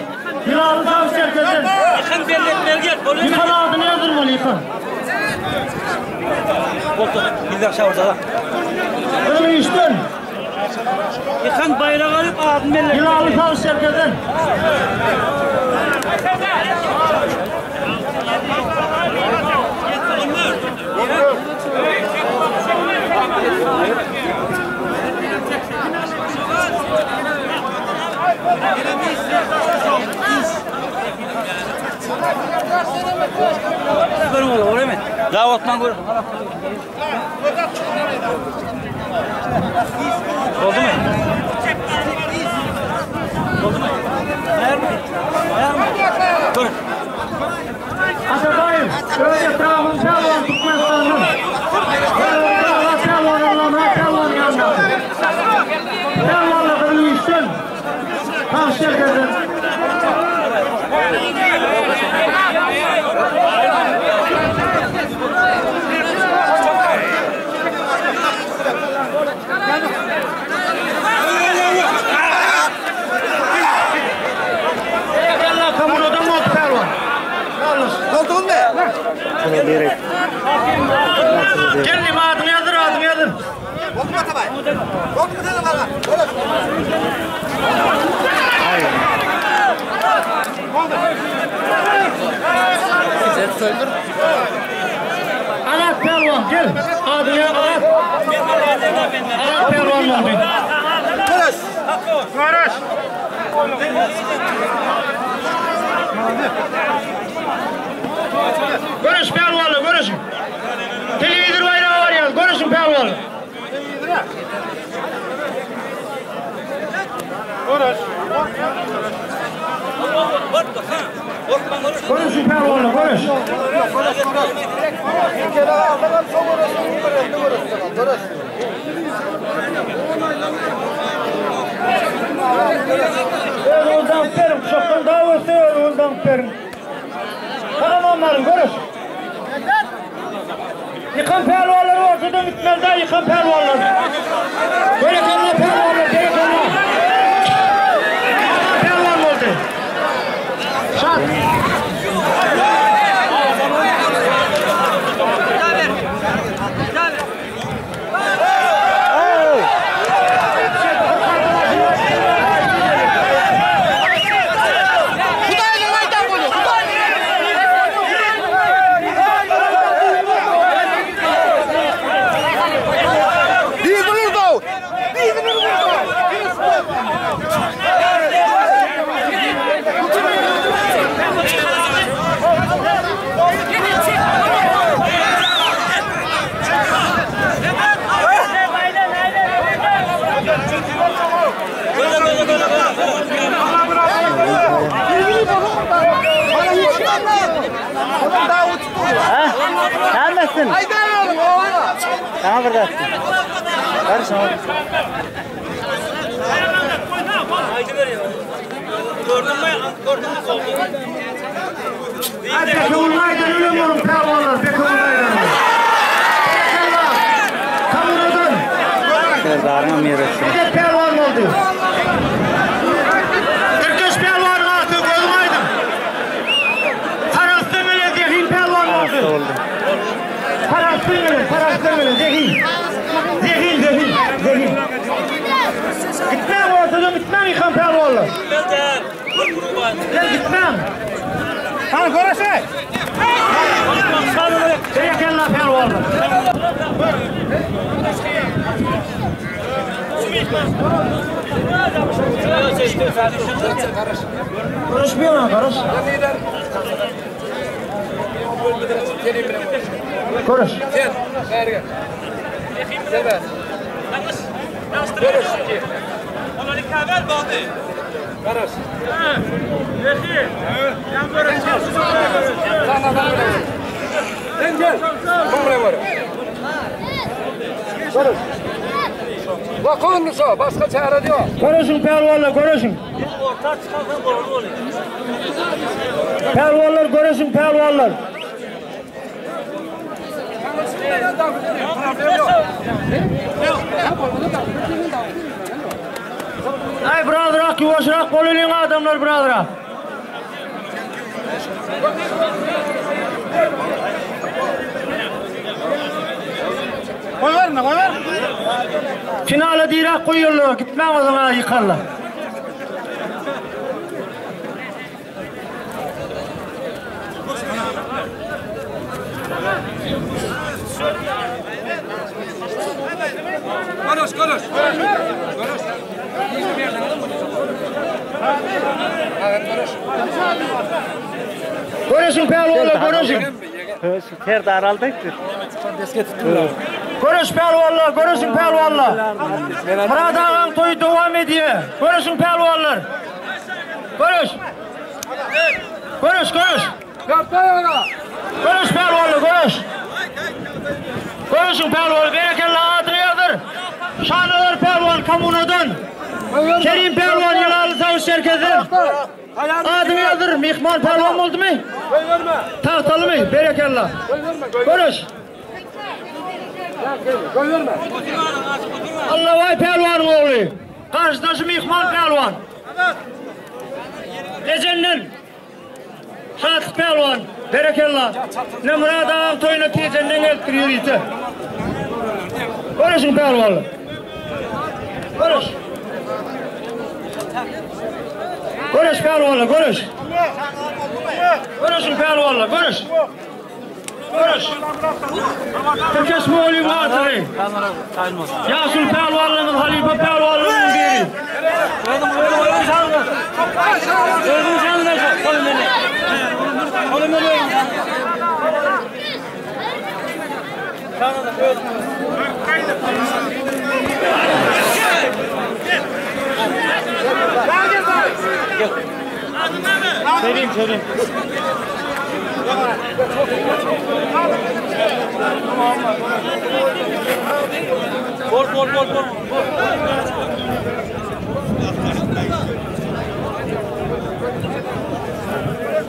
Hilaly sag Çerkezden. Ýykan belletmeli gel. Ýykan adyny ýazdyrmaly, ýykan. Boldy. Bizden şawurda. Ýeňişden. Ýykan baýrak alyp adyny belletmeli. Hilaly sag Çerkezden. Görün oğlum, oraya mı? Davatman gör. Oldu mu? Oldu mu? Ayar mı? Ayar mı? Dur. Atabaýew, öz etrabymyň pälwany Türkmenistanyň. Pälwan Pälwan Allamyrat Pälwanyň ýanyndaky. Pälwanlar gyzyl işden, tans şerkerden. Berekella Kommunadan boldy pälwan. Gel nim adyňy ýazdyr, adyňy ýazdyr. Azat pälwan gel. Adyňy Azat. Azat pälwan boldy. Göreş. Göreş pälwanlar, göreşiň. Telewizor baýragy barýar, göreşiň pälwanlar. Göreşiň pälwanlar, göreş. Özüňiz daňyp beriň, guşakdan daw ötse özüňiz daňyp beriň. Tagam baryň, göreş. Ýykan pälwanlar ortadan gitmeli dä, ýykan pälwanlar. Berekella pälwanlar, berekella. Ýykan pälwan boldy. Şat. Gelmesin. Sana burada. Karışma. Gördün mü? Gördün mü? Hadi Bekoğlu'na ölüm olun pälwanlar, Bekoğlu'na Berekella. Kamunadan. Serdar'ın amiresi. Medet pälwan boldy. Tirkeş pälwanyň aty gözüň aýdyň. Sarahsdan gelen Zehin pälwan boldy. Oldu. Sarahsdan gelen, Sarahsdan gelen Zehin. Zehin, Zehin, Zehin. Gitmäň ortadan gitmäň ýykan pälwanlar. Gel gitmäň. Hadi göreşe. Berekella pälwanlar. Görüşmeýär, görüş. Görüş. Sen bäri gel. Gel bäri. Göreş. Garaş. Sen adam bilen. Sen gel. Kom buraya var. Görüş. Bakın şu başka çare yok. Görüşün pälwanlar, görüşün. Pälwanlar görüşün pälwanlar. Aý birazrak ýuwaşrak bolalyň adamlar birazrak. Goýberme, goýber. Finala diräk goýarlar, gitmäň o zaman ýykarlar. Görüş, görüş. Görüş. Göreşiň pälwanlar, göreşiň. Serdar aldy. Göreş pälwanlar, göreşiň pälwanlar. Myrat agaň toýy dowam edýär. Göreşiň pälwanlar. Göreş. Göreş, göreş. Göreş pälwanlar, göreş. Göreşiň pälwanlar, berekella adyny ýazdyr. Şanazar pälwan kommunadan. Kerim pälwan Ýylaly Sawuş Çerkezden. Adyňy ýazdyr, myhman pälwan boldumy? Tagtalymy? Berekella. Göreş. Allabaý pälwanyň ogly. Garşydaşy myhman pälwan. Tejenden. Şatlyk pälwan. Berekella. Ne Myrat agaň toýuna Tejenden gelipdir ýörite. Göreşiň pälwanlar. Göreş. Göreş pälwanlar, göreş. Göreşiň pälwanlar, göreş. Göreş. Tirkeş mugallym gatyry. Ýaşuly pälwanlarymyz halypa pälwanlaryň biri.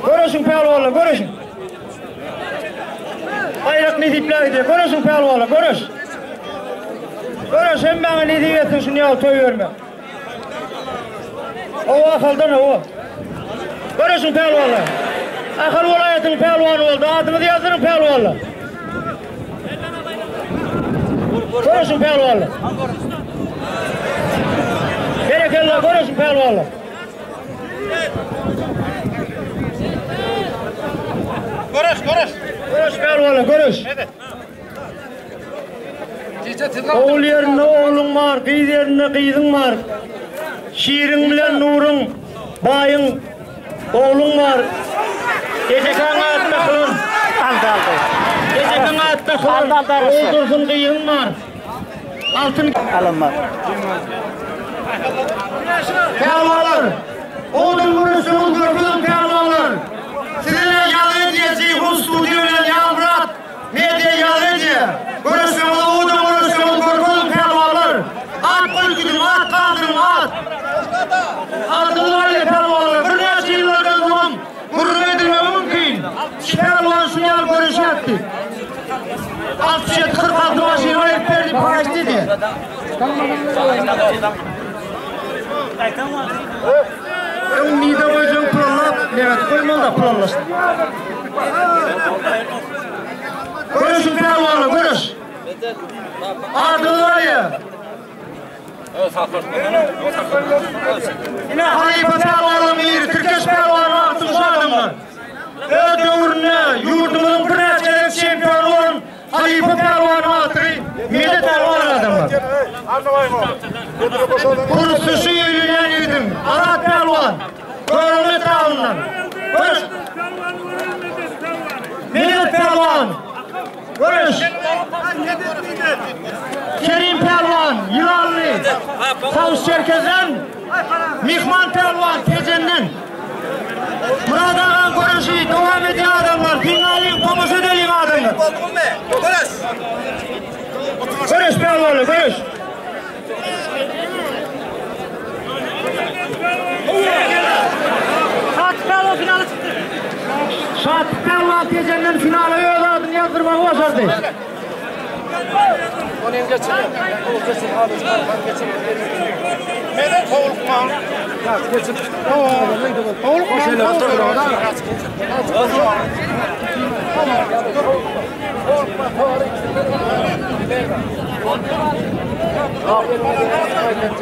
Göreşiň pälwanlar, göreşiň. Baýrak nesipler gidýär. Göreşiň pälwanlar, göreş. Göreş hemmäňe nesip etsin şuny ýaly toý bermek. Owa Ahaldan owa. Göreşiň pälwanlar. Ahal welaýatynyň pälwany boldy. Adyňyzy ýazdyryň pälwanlar. Göreşiň pälwanlar. Berekella göreşiň pälwanlar. Görüş, görüş. Göreş pälwanlar, göreş. Ogul ýerinde ogluň bar, gyz ýerinde gyzyň bar. Şiriň bilen Nuruň, baýyň ogluň bar. Ejekaň at dakylan. Aldy aldy. Ejekaň at dakylan. Aldy aldy arasy. Ogul dursun gyzyň bar. Altyn Alynmaz. Pälwanlar, owadan göreşiňizi görkezin pälwanlar. Size ýaly edýär Jeýhun studiýa bilen Ýazmyrat media ýaly edýär. Göreşiňizi owadan göreşiňizi görkezin pälwanlar. At goýup gidiň, at galdyryň, at. Adyňyzy aýyr pälwanlar. Birnäçe ýyllardan soňam gürrüň edilmegi mümkin. Pälwan şuny ýaly göreş etdi. 67 46 maşyn aýyryp berdi, paýyş diýdi. Öň nide goýjaň planlap, nädip goýmaly-da planlaşdyr. Göreşiň pälwanlar, göreş. Adyňyz barýa. Ine halypa pälwanlaryň biri, Tirkeş pälwanyň agtygy şu adamlar. Öz döwründe ýurdumyzyň birnäçe gezek çempiony bolan Halypa pälwanyň agtygy Medet pälwan adamlar. Kurusy şu öýlenýän ýigidiň Azat pälwan Görogly etrabyndan. Göreş. Medet pälwan. Göreş. Kerim pälwan Ýylanly. Tawus Çerkezden. Myhman pälwan Tejenden. Myrat agaň göreşi dowam edýär adamlar. Diňläliň, tomaşa edeliň adamlar. Göreş. Göreş pälwanlar, göreş. Şatlyk pälwan finala çykdy. Şatlyk pälwan Tejenden finala öz adyny ýazdyrmagy başardy. Onu hem geçir. Onu geçir. Hadi geçir. Meden soğulukma. Ya geçir. Soğulukma.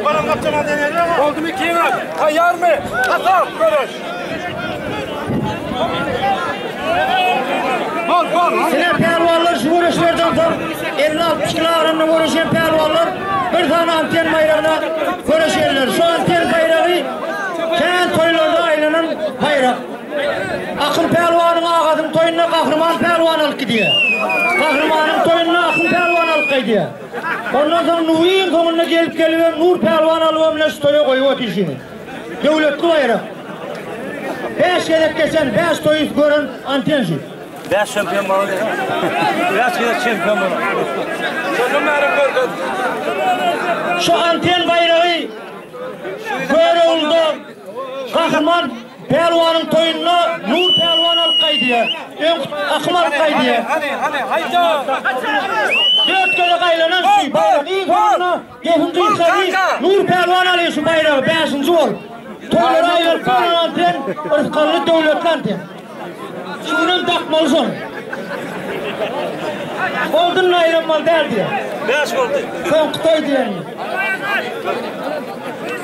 Bana kaptana deneyelim ama. Oldu mu kim? Tayyar mı? Hasan görüş. Bol bol. Sine pehlivanlar şu görüşlerden soň 50-60 kilo agramda görüşen pehlivanlar bir tane anten baýragyna görüşerler. Şu anten baýragy kän toýlarda aýlanan baýrak. Akyn pehliwanyň agasynyň toýunda Gahryman pehliwan alyp gidýär. Gahrymanyň toýunda Akyn pehliwan alyp gaýdýar. Ondan soň Nuryň soňunda gelip gelibem Nur pehliwan alybam bilen şu toýa goýup otyr şuny. Döwletli baýrak. 5 gezek geçen, 5 toýy gören anten şu. 5 şampiyon boldy. 5 gezek şampiyon boldy. Şondan beri görgez. Şu anten baýragy Köroğlu'da Gahryman Pehliwanyň toýunda Nur Pehliwan alyp gaýdýar. Öň Akym alyp gaýdýar. Hadi hadi hayda. Dört gezek aýlanan şu baýrak iň soňunda gepiň gysgasy Nur Pehliwan alýar şu baýragy 5-nji bolup. Toýlara aýlanyp duran anten rysgally döwletli anten. Şunam dakmaly şony. Oldun aýlanmaly däl diýär. 5 boldy. Soňky toý diýen.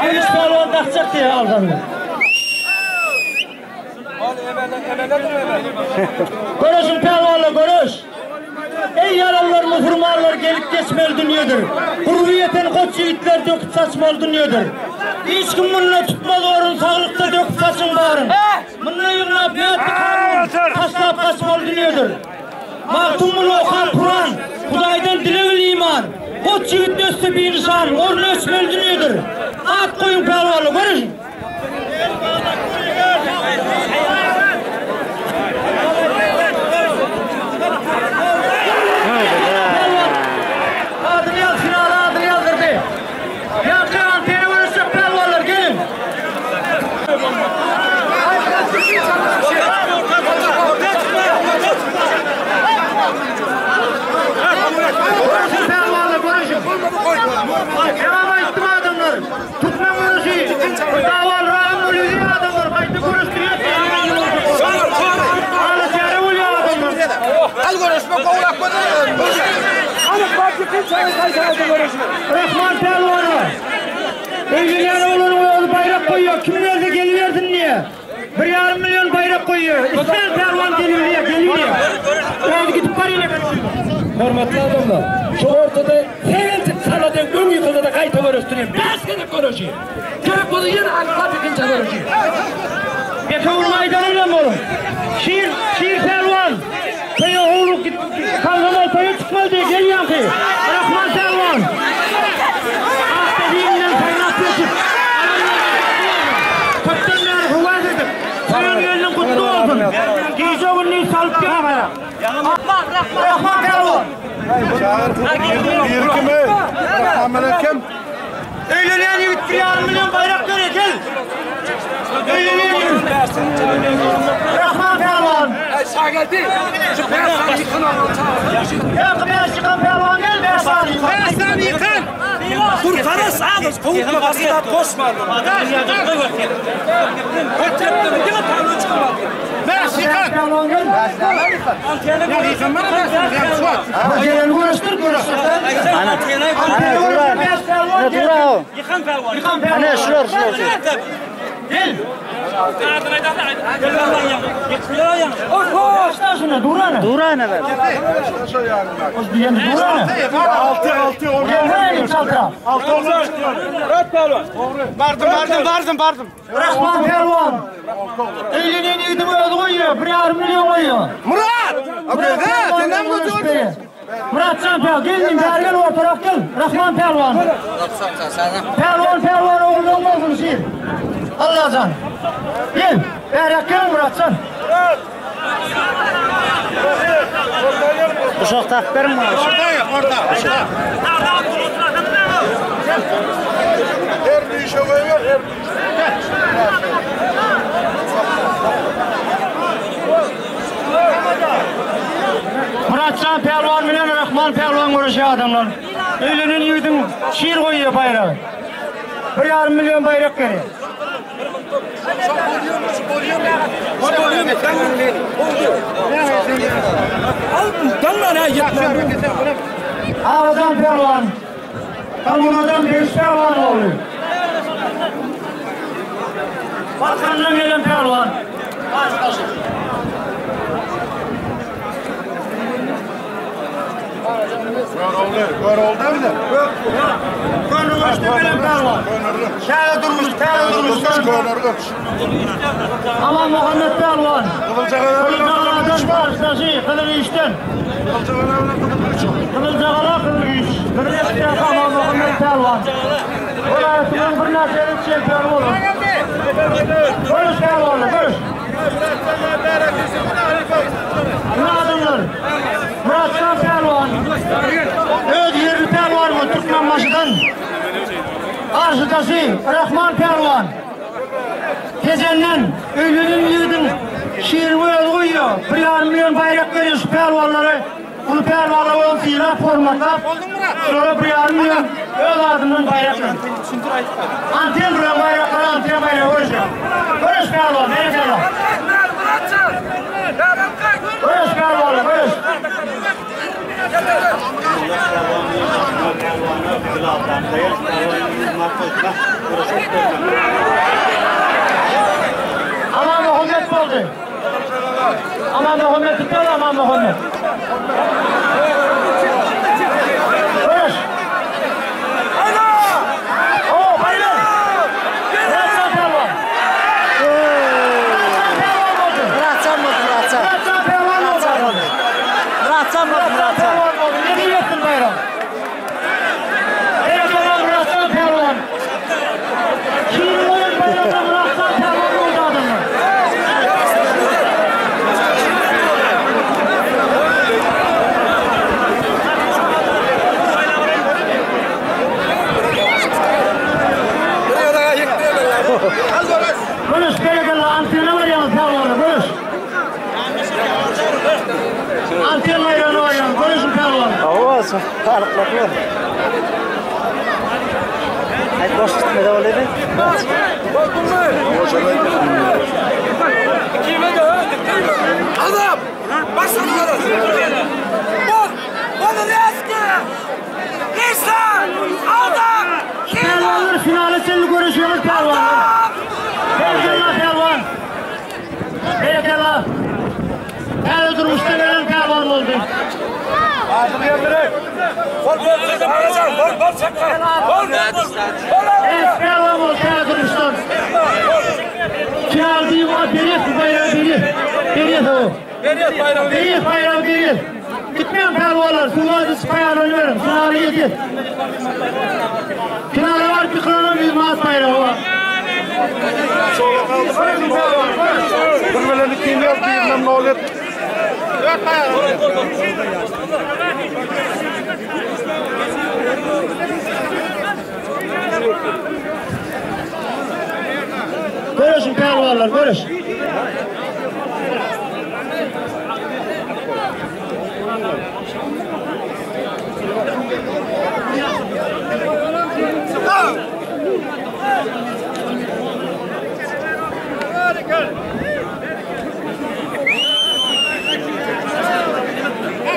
Aýlyş pehliwan dakjak diýär alsan. Ol emele emele emele. Görüşün pehliwanlar görüş. Ey yalanlar muhurmanlar gelip geçmeli dünyedir. Gurbu yeten koç yiğitler döküp saçmalı dünyedir. Hiç kim bununla tutmaz orun sağlıkta döküp saçın barın. Bununla yığınap ne yaptı kanun taşlap kaçmalı dünyedir. Mahtumul okar Kur'an, Hudaydan dilevil iman. Koç yiğit östü bir nişan, orun öçmeli dünyedir. At koyun pehlivanlar görüşün. Pehlivan. Adını yaz, finala adını yazdırdı. Yankı anteni görüşecek pehlivanlar gelin. Görüşün pehlivanlar görüşün. Devam ettim adamlar. Tutma görüşü. Daval rağım ölüyor adamlar. Kaydı görüştürüyor. Alı oluyor adamlar. Al görüşme kovulak Hadi bak yıkın çayı kaytardı görüşme. Rahman Pehlivan'a. Öylenen oğlunun oğlu bayrak koyuyor. Kim verse geliversin diye. 1,5 milyon bayrak koyuyor. İster pehlivan geliyor, geliyor. Öyle gidip parayla Hormatly adamlar, şu ortada hegelcik saladan öň ýykyldy da gaýta görüşdireyim. 5 gezek görüşeyim. Gerek bolsa ýene alyp ikinci görüşeyim. Bekavul maydanıyla mı oğlum? Şiir, şiir pehlivan. Toya oğlu git, kavramol toya çıkmalı diye gel yankı. Rahman pehlivan. Ah dediğimden saynat geçip. Köpten beri huvaz edip. Toyun gelinin kutlu olsun. Gece gününü salıp gel. Rahman pehlivan. Bir kimi? Rahman kim? Öylenen yiğit 1,5 milyon bayrak veriyor gel. Öylenen yiğit. Rahman pehlivan. Ay geldi. Şu ben yıkın onu çağır. Ya beş çıkan pehlivan gel beş tane yıkan. Ben sen yıkın. Dur karı sağ kovukma başka koşma. Beş yıkan. Pehlivan gel. Ya yıkan bana beş yıkan. Gelen görüştür görüştür. Ana. Ana Ana Gel. dura o. Yıkan pehlivan. Ana şular şular. Gel. Başla şunu dur ana. Dura ana ver. Diyen dur ana. Altı altı orada. Gel buraya çaldıra. Altı orada. Bardım bardım bardım bardım. Rahman pehlivan. Öylenen yiğidim özü koyuyor. 1,5 milyon koyuyor. Murat! Murat Sen mi götürdün? Muratcan Pehlivan gel gel gel ortarak gel. Rahman Pehlivan. Pehlivan Pehlivan oğlundan olsun şiir. Allahcan. Gel. Berek gel Muratcan. Uşak tak berin bana. Orada ya orada. Orada. Her bir işe koyuyor, her bir işe. Murat. Myratjan pälwan bilen Rahman pälwan göreşýär adamlar. Öýlenen ýigidiň şir goýýar baýragy. Bir ýarym million baýrak berýär. Abadan pälwan. Kommunadan Beýik pälwan ogly. Balkandan gelen pälwan. Görogly, Görogly mi? Köneürgençden gelen pälwan. Täze durmuş, täze durmuşdan. Köneürgenç. Aman Muhammet pälwan. Gyzyljagaladan Garşydaşy Gyzyl işden. Gyzyljagala Gyzyl iş. Gyzyl işden Aman Muhammet pälwan. Welaýatymyzyň birnäçe gezek çempiony bolan. Görüş pälwanlar, görüş. Ine adamlar. Muratjan pälwan. Öz ýerli pälwanymyz Türkmenbaşydan. Garşydaşy Rahman pälwan. Tejenden öýlenen ýigidiň şirini özi goýýar. Bir ýarym million baýrak berýär şu pälwanlara. Uly pälwanlar ony sylap, hormatlap, şulara bir ýarym million öz adyndan baýrak berýär. Anten duran baýraklara anten baýragy görüşýär. Görüş pälwan, berekella. Görüş pälwanlar, görüş. Aman Muhammed boldy. Aman Muhammed tutdy, Aman Muhammed. Görüş. Oo, bayram. Muratcan pälwan. Muratcan pälwan boldy. Muratcan boldy, Muratcan. Muratcan pälwan boldy. Muratcan boldy, Muratcan. Pälwan boldy. Ne diýersin bayram? Berekella Muratcan pälwan. Şirin oýun baýramda Muratcan pälwan boldy adamlar. Görüş berekella antena barýaňyz pälwanlar, görüş. Anten baýragyna barýaňyz, görüşiň pälwanlar. Hawa, salyklaklar. Aý boş gitmedi olaydı. Adam! Başlıyoruz! Bol! Bol reski! İnsan! Adam! Pälwanlar finale çenli görüşüyoruz pälwanlar. Berekella pälwan. Berekella. Täze durmuşda gelen pälwan boldy. Bol bol bol bol çakma! Bol bol bol! Evet pälwan boldy täze durmuşdan. Final diýip berýär bu baýragy berýär. Berýär o. Berýär baýragy. Berýär baýragy berýär. Gitmeýän pälwanlar, suwady çykaýanlar beriň. Finale ýetir. Finale baryp ýykylanam 100 manat baýragy bar. Bir bilen ikini yaz, birinden nol et. Görüşün pälwanlar, görüş.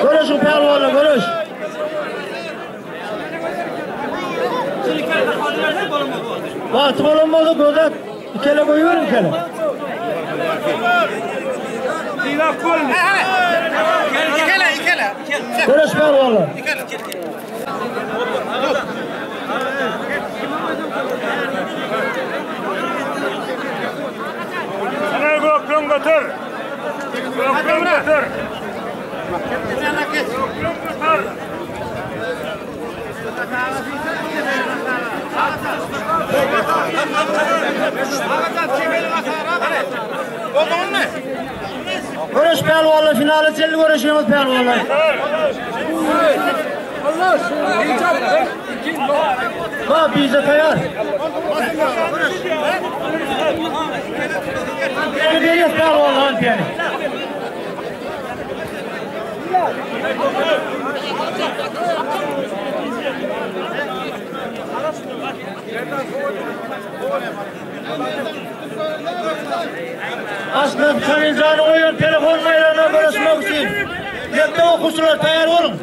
Görüşün pälwanlar, görüş. Wagty bolan bolsa gözet. Ikele goýuberin ikele. Görüş pälwanlar. Sana göklüm götür. Göklüm götür. Göklüm götür. Görüş pälwanlar, finale çenli görüşüyoruz pälwanlar. Ha bize tayar. Anteni veriyoruz pälwanlar anteni. Aşnaz Kaliljanyň goýan telefon baýragyna göreşmek üçin mekdep okuwçylary taýýar boluň.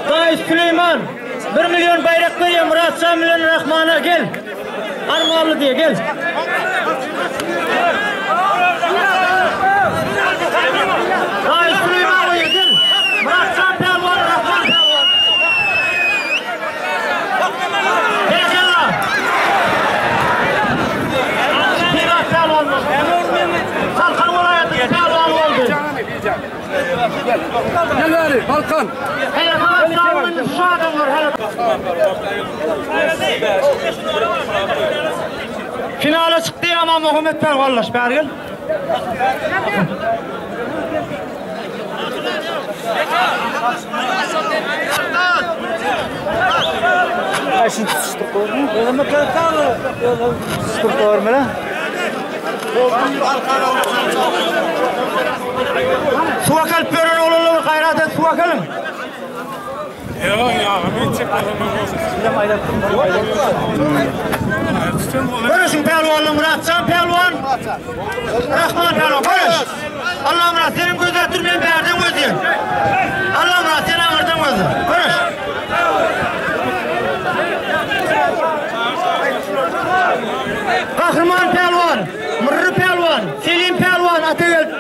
Gaýyp Süleýman, bir million baýrak berýär Myratjan bilen Rahmana gel. Armanly diýe gel. Gaýyp Süleýman goýýar gel. Myratjan pälwan, Rahman pälwan. Berekella. Syrat pälwan boldy. Balkan welaýatynyň pälwany boldy. Gel bäri, Balkan. Hele Gazagystanyň şu adamlar hele. Finala çykdy ama Muhammet pälwanlaş bäri gel. Suwa gelip ýören oglanlar gaýrat et suwa geliň. Göreşiň pälwanlar Myratjan pälwan. Rahman pälwan göreş. Allamyrat seniň gözläp dur men bärden gözleýän. Allamyrat sen aňyrdan gözle. Göreş. Gahryman pälwan, Myrry pälwan, Selim pälwan, Atageldi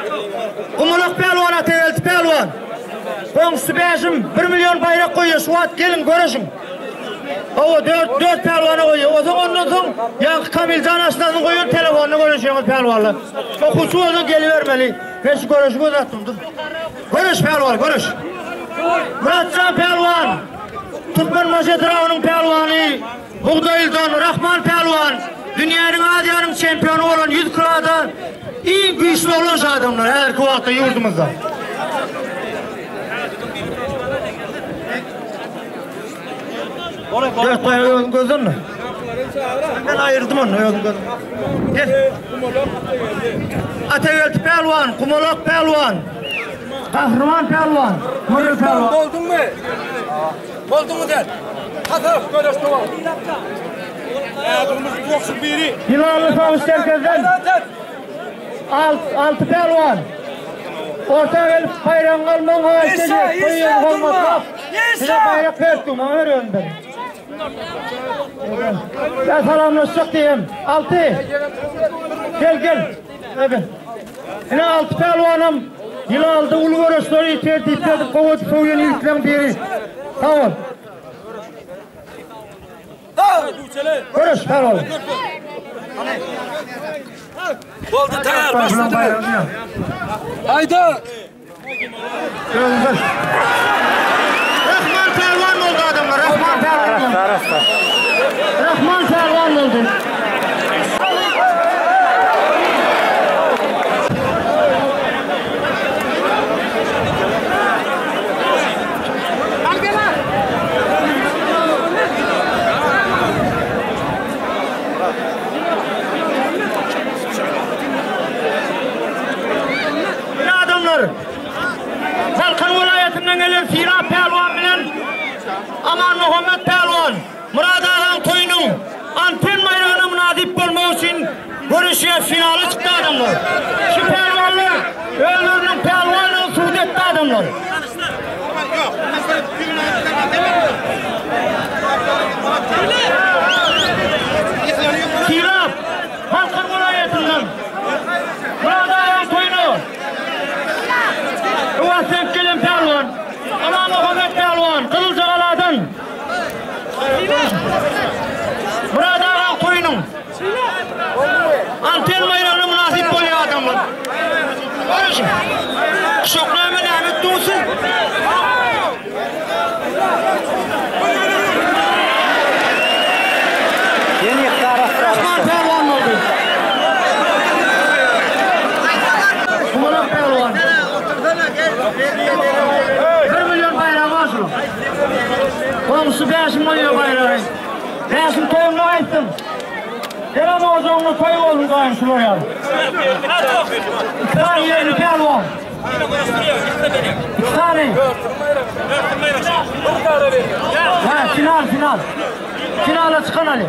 Gumulak pälwan, Atageldi pälwan. Goňşusy Bäşim 1 million baýrak goýýar, şu wagt geliň göreşiň. Hawa, dört, dört pälwana goýýar. Onsoň ondan soň ýaňky Kamiljan aşnasynyň goýan telefonyna göreşýäňiz pälwanlar. Okuwçy bolsaň gelibermeli. Men şu göreşi göz atdym. Dur. Göreş pälwan, göreş. Myratjan pälwan, Türkmenbaşy etrabynyň pälwany, Bugdaýlydan Rahman pälwan, dünýäniň, Aziýanyň çempiony bolan 100 kiloda iň güýçli oglan şu adamlar häzirki wagtda ýurdumyzda. Dört baýragy özüň gözlenme. Men aýyrdym ony özüň gözlen. Gel. Atageldi pälwan, Kumalak pälwan. Gahryman pälwan, Myrry pälwan. Bolduňmy? Bolduňmy sen? Hasap göreş dowam. Ýylanly sowuş merkezden alt, alty pälwan. Orta gelip baýragyňy almagyň haýyşt edýär. Goýýan hormatlap. Size baýrak berdi, maňa ber önden. Ya salamlaşjak diýem. Alty. Gel gel. Gel. Ine alty pälwanam ýylaldy uly göreşleri tertipledip gowy edip sowýan ýigitleň biri. Sag bol. Göreş pälwan. Boldy taýar başlady. Haýda. Rahman pälwan boldy adamlar. Rahman pälwan. Rahman pälwan boldy. Ine adamlar, Balkan welaýatyndan gelen Sylap pälwan bilen Amanmuhammet pälwan Myrat agaň toýunyň anten baýragyna mynasyp bolmak üçin göreşýär, finala çykdy adamlar. Şu pälwanlar özleriniň pälwanlygyny subut etdi adamlar. Sylap, Balkan welaýatyndan Myrat agaň toýuna Öwezden gelen pälwan Amanmuhammet pälwan Gyzyljagaladan Myrat agaň toýunyň Anten baýragyna mynasyp bolýar adamlar. Görüşiň. Şokname näme etdiňiz siz? Rahman pälwan boldy. Kumalak pälwan. 1 million baýragy bar şunuň. Goňşusy Bäşim goýýar baýragy. Bäşim toýuňda aýtdym. Senem ojagyňda toý bolsun daýym şular ýaly. Iki sany ýerli pälwan. Iki sany. Ha, final, final. Finala çykan Ali.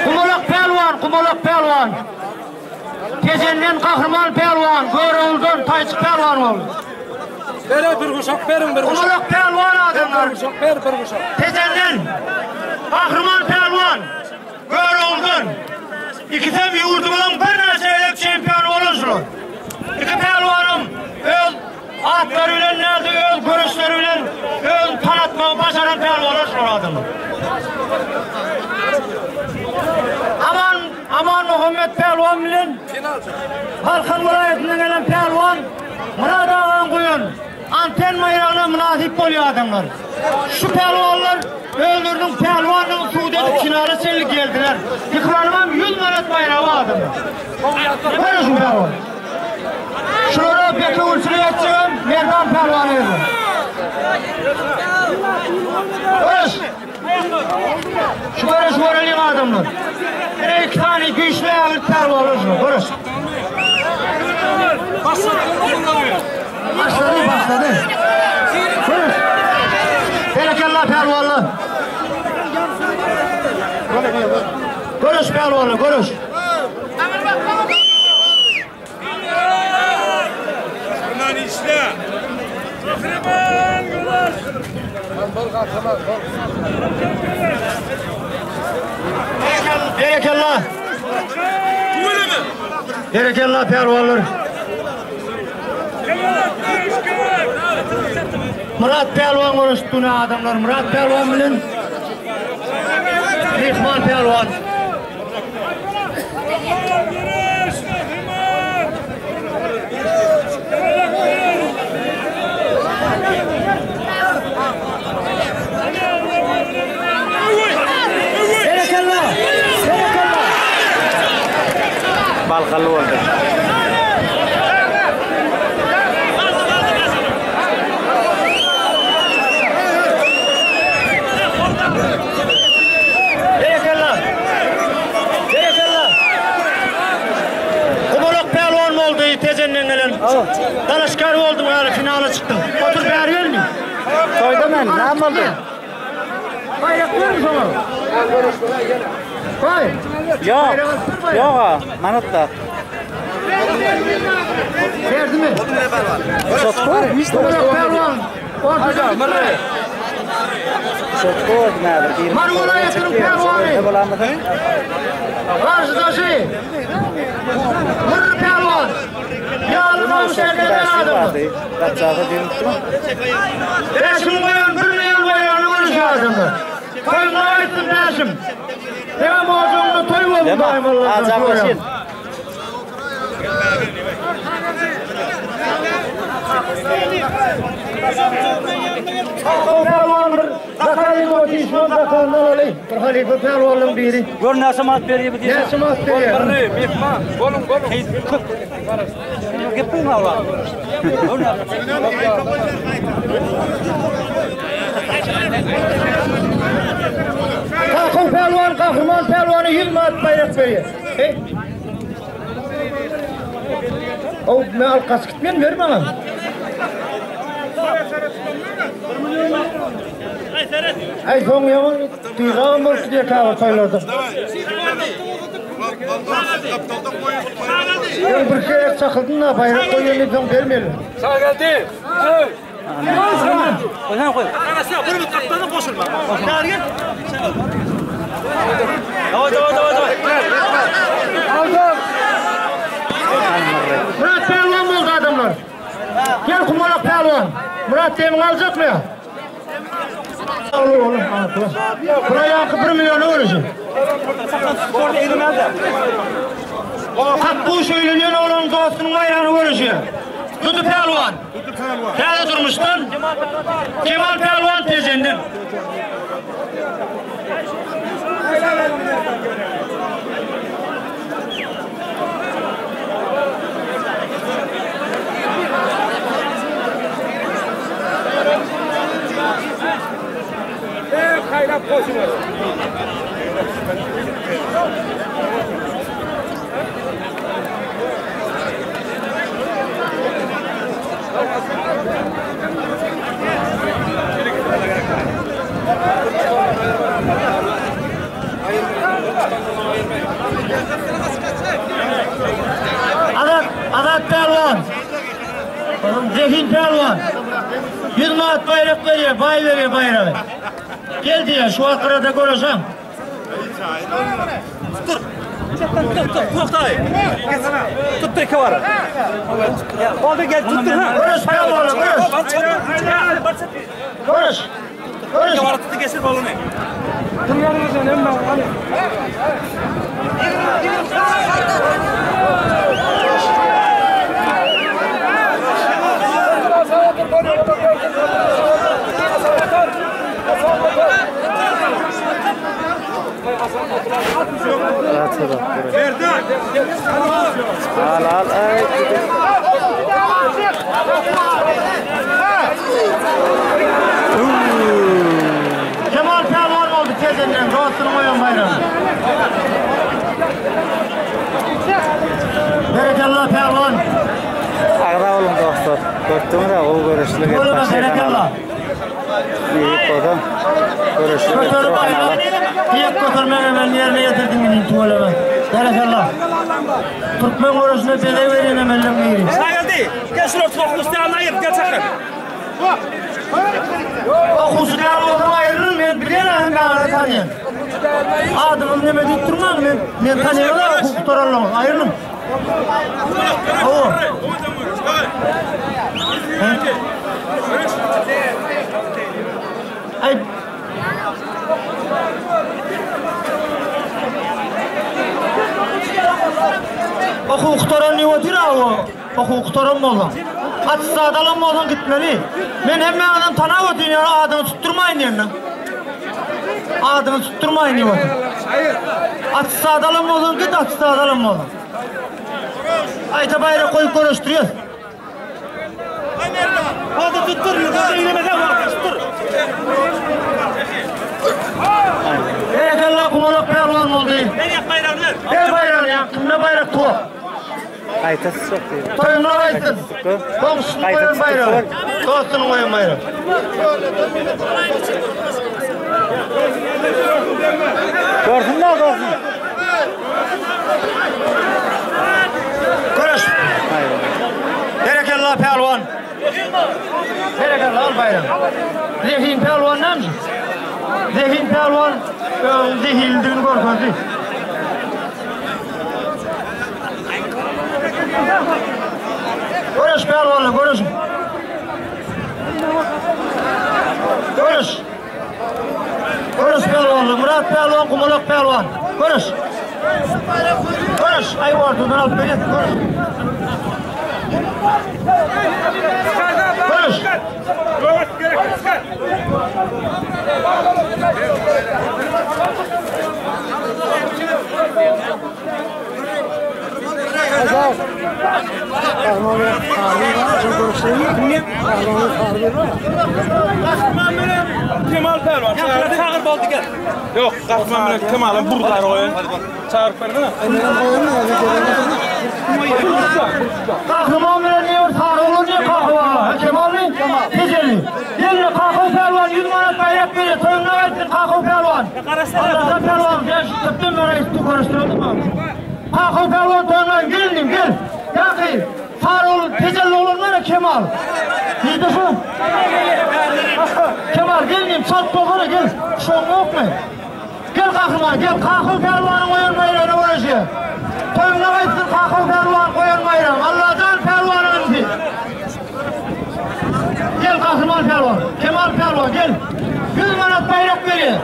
Kumalak pälwan, Kumalak pälwan. Tejenden Gahryman pälwan, Görogludan Taýçyk pälwan boldy. Bere bir guşak beriň bir guşak. Kumalak pälwan adamlar. Bir guşak ber bir guşak. Tejenden Gahryman pälwan, Görogludan. Ikisem ýurdumyzyň birnäçe gezek çempiony bolan şular. Iki pälwanam öz atlary bilen näde öz göreşleri bilen özüni tanatmagy başaran pälwanlar şular adamlar. Aman Aman Muhammet pälwan bilen Balkan welaýatyndan gelen pälwan Myrat agaň goýan anten baýragyna mynasyp bolýar adamlar. Şu pälwanlar özleriniň pälwanlygyny subut edip finala çenli geldiler. Ýykylanymam 100 manat baýragy bar adamlar. Görün şu pälwan. Şulara bekewülçilik etjegem Merdan pälwan özü. Görüş. Şu görüş göreliň adamlar. Ine iki sany güýçli ägirt pälwanlar şular. Görüş. Başladı, başladı. Görüş. Berekella pälwanlar. Görüş pälwanlar, görüş. Berekella. Berekella pälwanlar. Murat pälwan görüşdi dune adamlar. Murat pälwan bilen Mehman pälwan. Berekella! Berekella! Balkanly boldy. Berekella! Berekella! Kumalak pälwan boldy Tejenden gelen. Dalaşgär bolduň ýaly finala çykdyň. Otur bäri gelmi? Toýda men, näme boldy? Baýrak bermi şoňa? Baý. Ýok. Ýok, ha, manatda. Berdimi? Çotko, Kumalak pälwan. Ortada Mırre. Çotko oldu nädir? Bir Mary welaýatynyň pälwany. Bolamysyň? Garşydaşy. Mürri pälwan. Ýaly şäherden adamlar. Gaçagy diýipdi. Bäşim goýan bir milyon baýragyny görüşýär adamlar. Toýuňa aýtsyn Bäşim. Seňem ojagyňda toý bolsun Dema, daýym Allahdan ajaklaşyn. Pälwan bir Zakaryň otişman zakandan aly. Bir halifa pälwanlaryň biri. Gör näçe mat berýär bu diýse. Näçe mat berýär? Mırre mehman. Bolun bolun. Gepin awla. Kakow pälwan, Gahryman pälwana 100 manat baýrak berýär. Hey. O men alyp gaçyp gitmen ber maňa. Ay soň ýaman duýgam bolup gidýär käbir toýlarda. Ben bir kere çakyldym da baýrak goýan diýip soň bermeli. Sağ geldi. Hey. Goýsan goý. Daway daway daway daway. Murat pälwan boldy adamlar. Gel kumalak pälwan. Murat demin aljakmy ya? Oğlum oğlum. Buraya yakı 1 milyonu görüşün. Kakguş öýlenýän oglanyň dostunyň baýragyna göreşýär. Dudy pälwan. Täze durmuşdan. Kemal pälwan Tejenden. Azat, Azat pälwan. Zehin pälwan. 100 manat baýrak berýär, baý berýär baýragy. Gel diýýär, şu wagt gyrada göreşeň. Tuttur. Tut, tut, toktay. Tuttur iki var. Oldu gel tuttur ha. Göreş pälwan, göreş. Göreş. Göreş. İki var tuttu geçir balonu. Al al ay. Kemal pälwan boldy Tejenden, dostunyň goýan baýragy. Berekella pälwan. Agza olun dostlar. Gördüňiz o görüşli Tüweleme berekella. Büyük bolsa görüşli Göterip baýragy diýip götermegi men ýerine ýetirdim meniň tüweleme. Berekella. Türkmen göreşine bezeg berýän emelleň biri. Geldi. Gel şunu tut üstüne ayır gel çakır. Okuwçy däl bolsam aýrylyr, men bilýän hem ýaly tanýan. Adymyň neme diýip durmaň, men men tanýan okuw gutaranlygyny, aýrylyň. Hawa. Aý. Okuw gutaran diýip otyr a o. Okuw gutaran bolsaň. Attestat alan bolsaň gitmeli. Men hemme adam tanap otyryn ýa adyňy tutdurmaýyn diýende. Adyňy tutdurmaýyn diýip otyr. Attestat alan bolsaň git, attestat alan bolsaň. Aýta baýrak goýup görüşdirýäs. Hadi tuttur. Yürümeden var tuttur. Berekella kumalak pälwan boldy. Ben yak bayrağını ver. Ber baýragyny ýa, kimde baýrak tuwa? Qayta tutsak diýip. Toýuňa aýtsyn. Goňşusynyň goýan baýragy. Dostunyň goýan baýragy. Görsünler görsün. Göreş. Berekella pälwan. Berekella al baýragy. Zehin pälwan näme? Zehin pälwan özüniň zehinlidigini görkezdi. Göreş pälwanlar, göreş. Göreş. Göreş pälwanlar, Murat pälwan, Kumalak pälwan. Göreş. Göreş. Ay ortadan alıp berýär. Göreş. Göreş. Kemal Pehlivan. Çağır boldu gel. Yok, Kahraman bilen Kemal'ın buradan oyun. Çağırıp verin. Kahraman bilen niye sar olur niye kahraman? Kemal mi? Teceli. Gelin kahraman pehlivan 100 manat bayrak veriyor. Toyunlar aitsin kahraman pehlivan. Allah'tan pehlivan. Ben şu tıptım bana üstü karıştırdım mı? Kahraman pehlivan toyunlar gelin gel. Ya ki sar olur tecelli olur var ya Kemal. Bizde şu. Kemal gelin çat bokunu gel. Şoň yok mu? Gel kahraman gel kahraman pehlivanın oyan bayrağına uğraşıyor. Toyunlar aitsin kahraman pehlivan koyan bayrağım. Allah'tan pehlivanın insi. Gel kahraman pehlivan, Kemal pehlivan gel. 100 manat bayrak veriyor.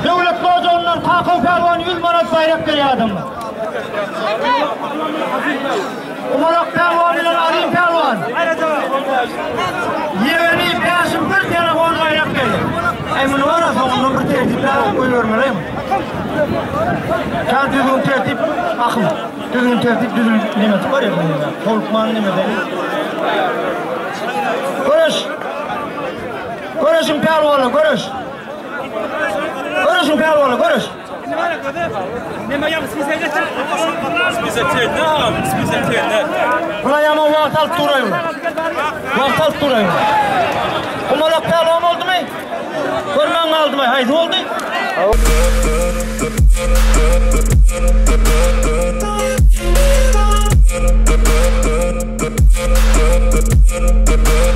Devlet Locan'dan kahraman pehlivan 100 manat bayrak veriyor adamlar. Umalak pälwan bilen Azim pälwan. Ýegeni Bäşim bir telefon gaýrak geldi. Aý muny bara soňundan bir tertipläp goýbermeli. Kän düzgün tertip akym. Düzgün tertip düzül nemesi bar ya bunun. Tolkman nemesi. Göreş. Göreşiň pälwanlar göreş. Göreşiň pälwanlar göreş. Buna ýaman wagt alyp duraýyn. Wagt alyp duraýyn. Umalak pälwan boldumy? Görmän galdymy? Haýsy boldy?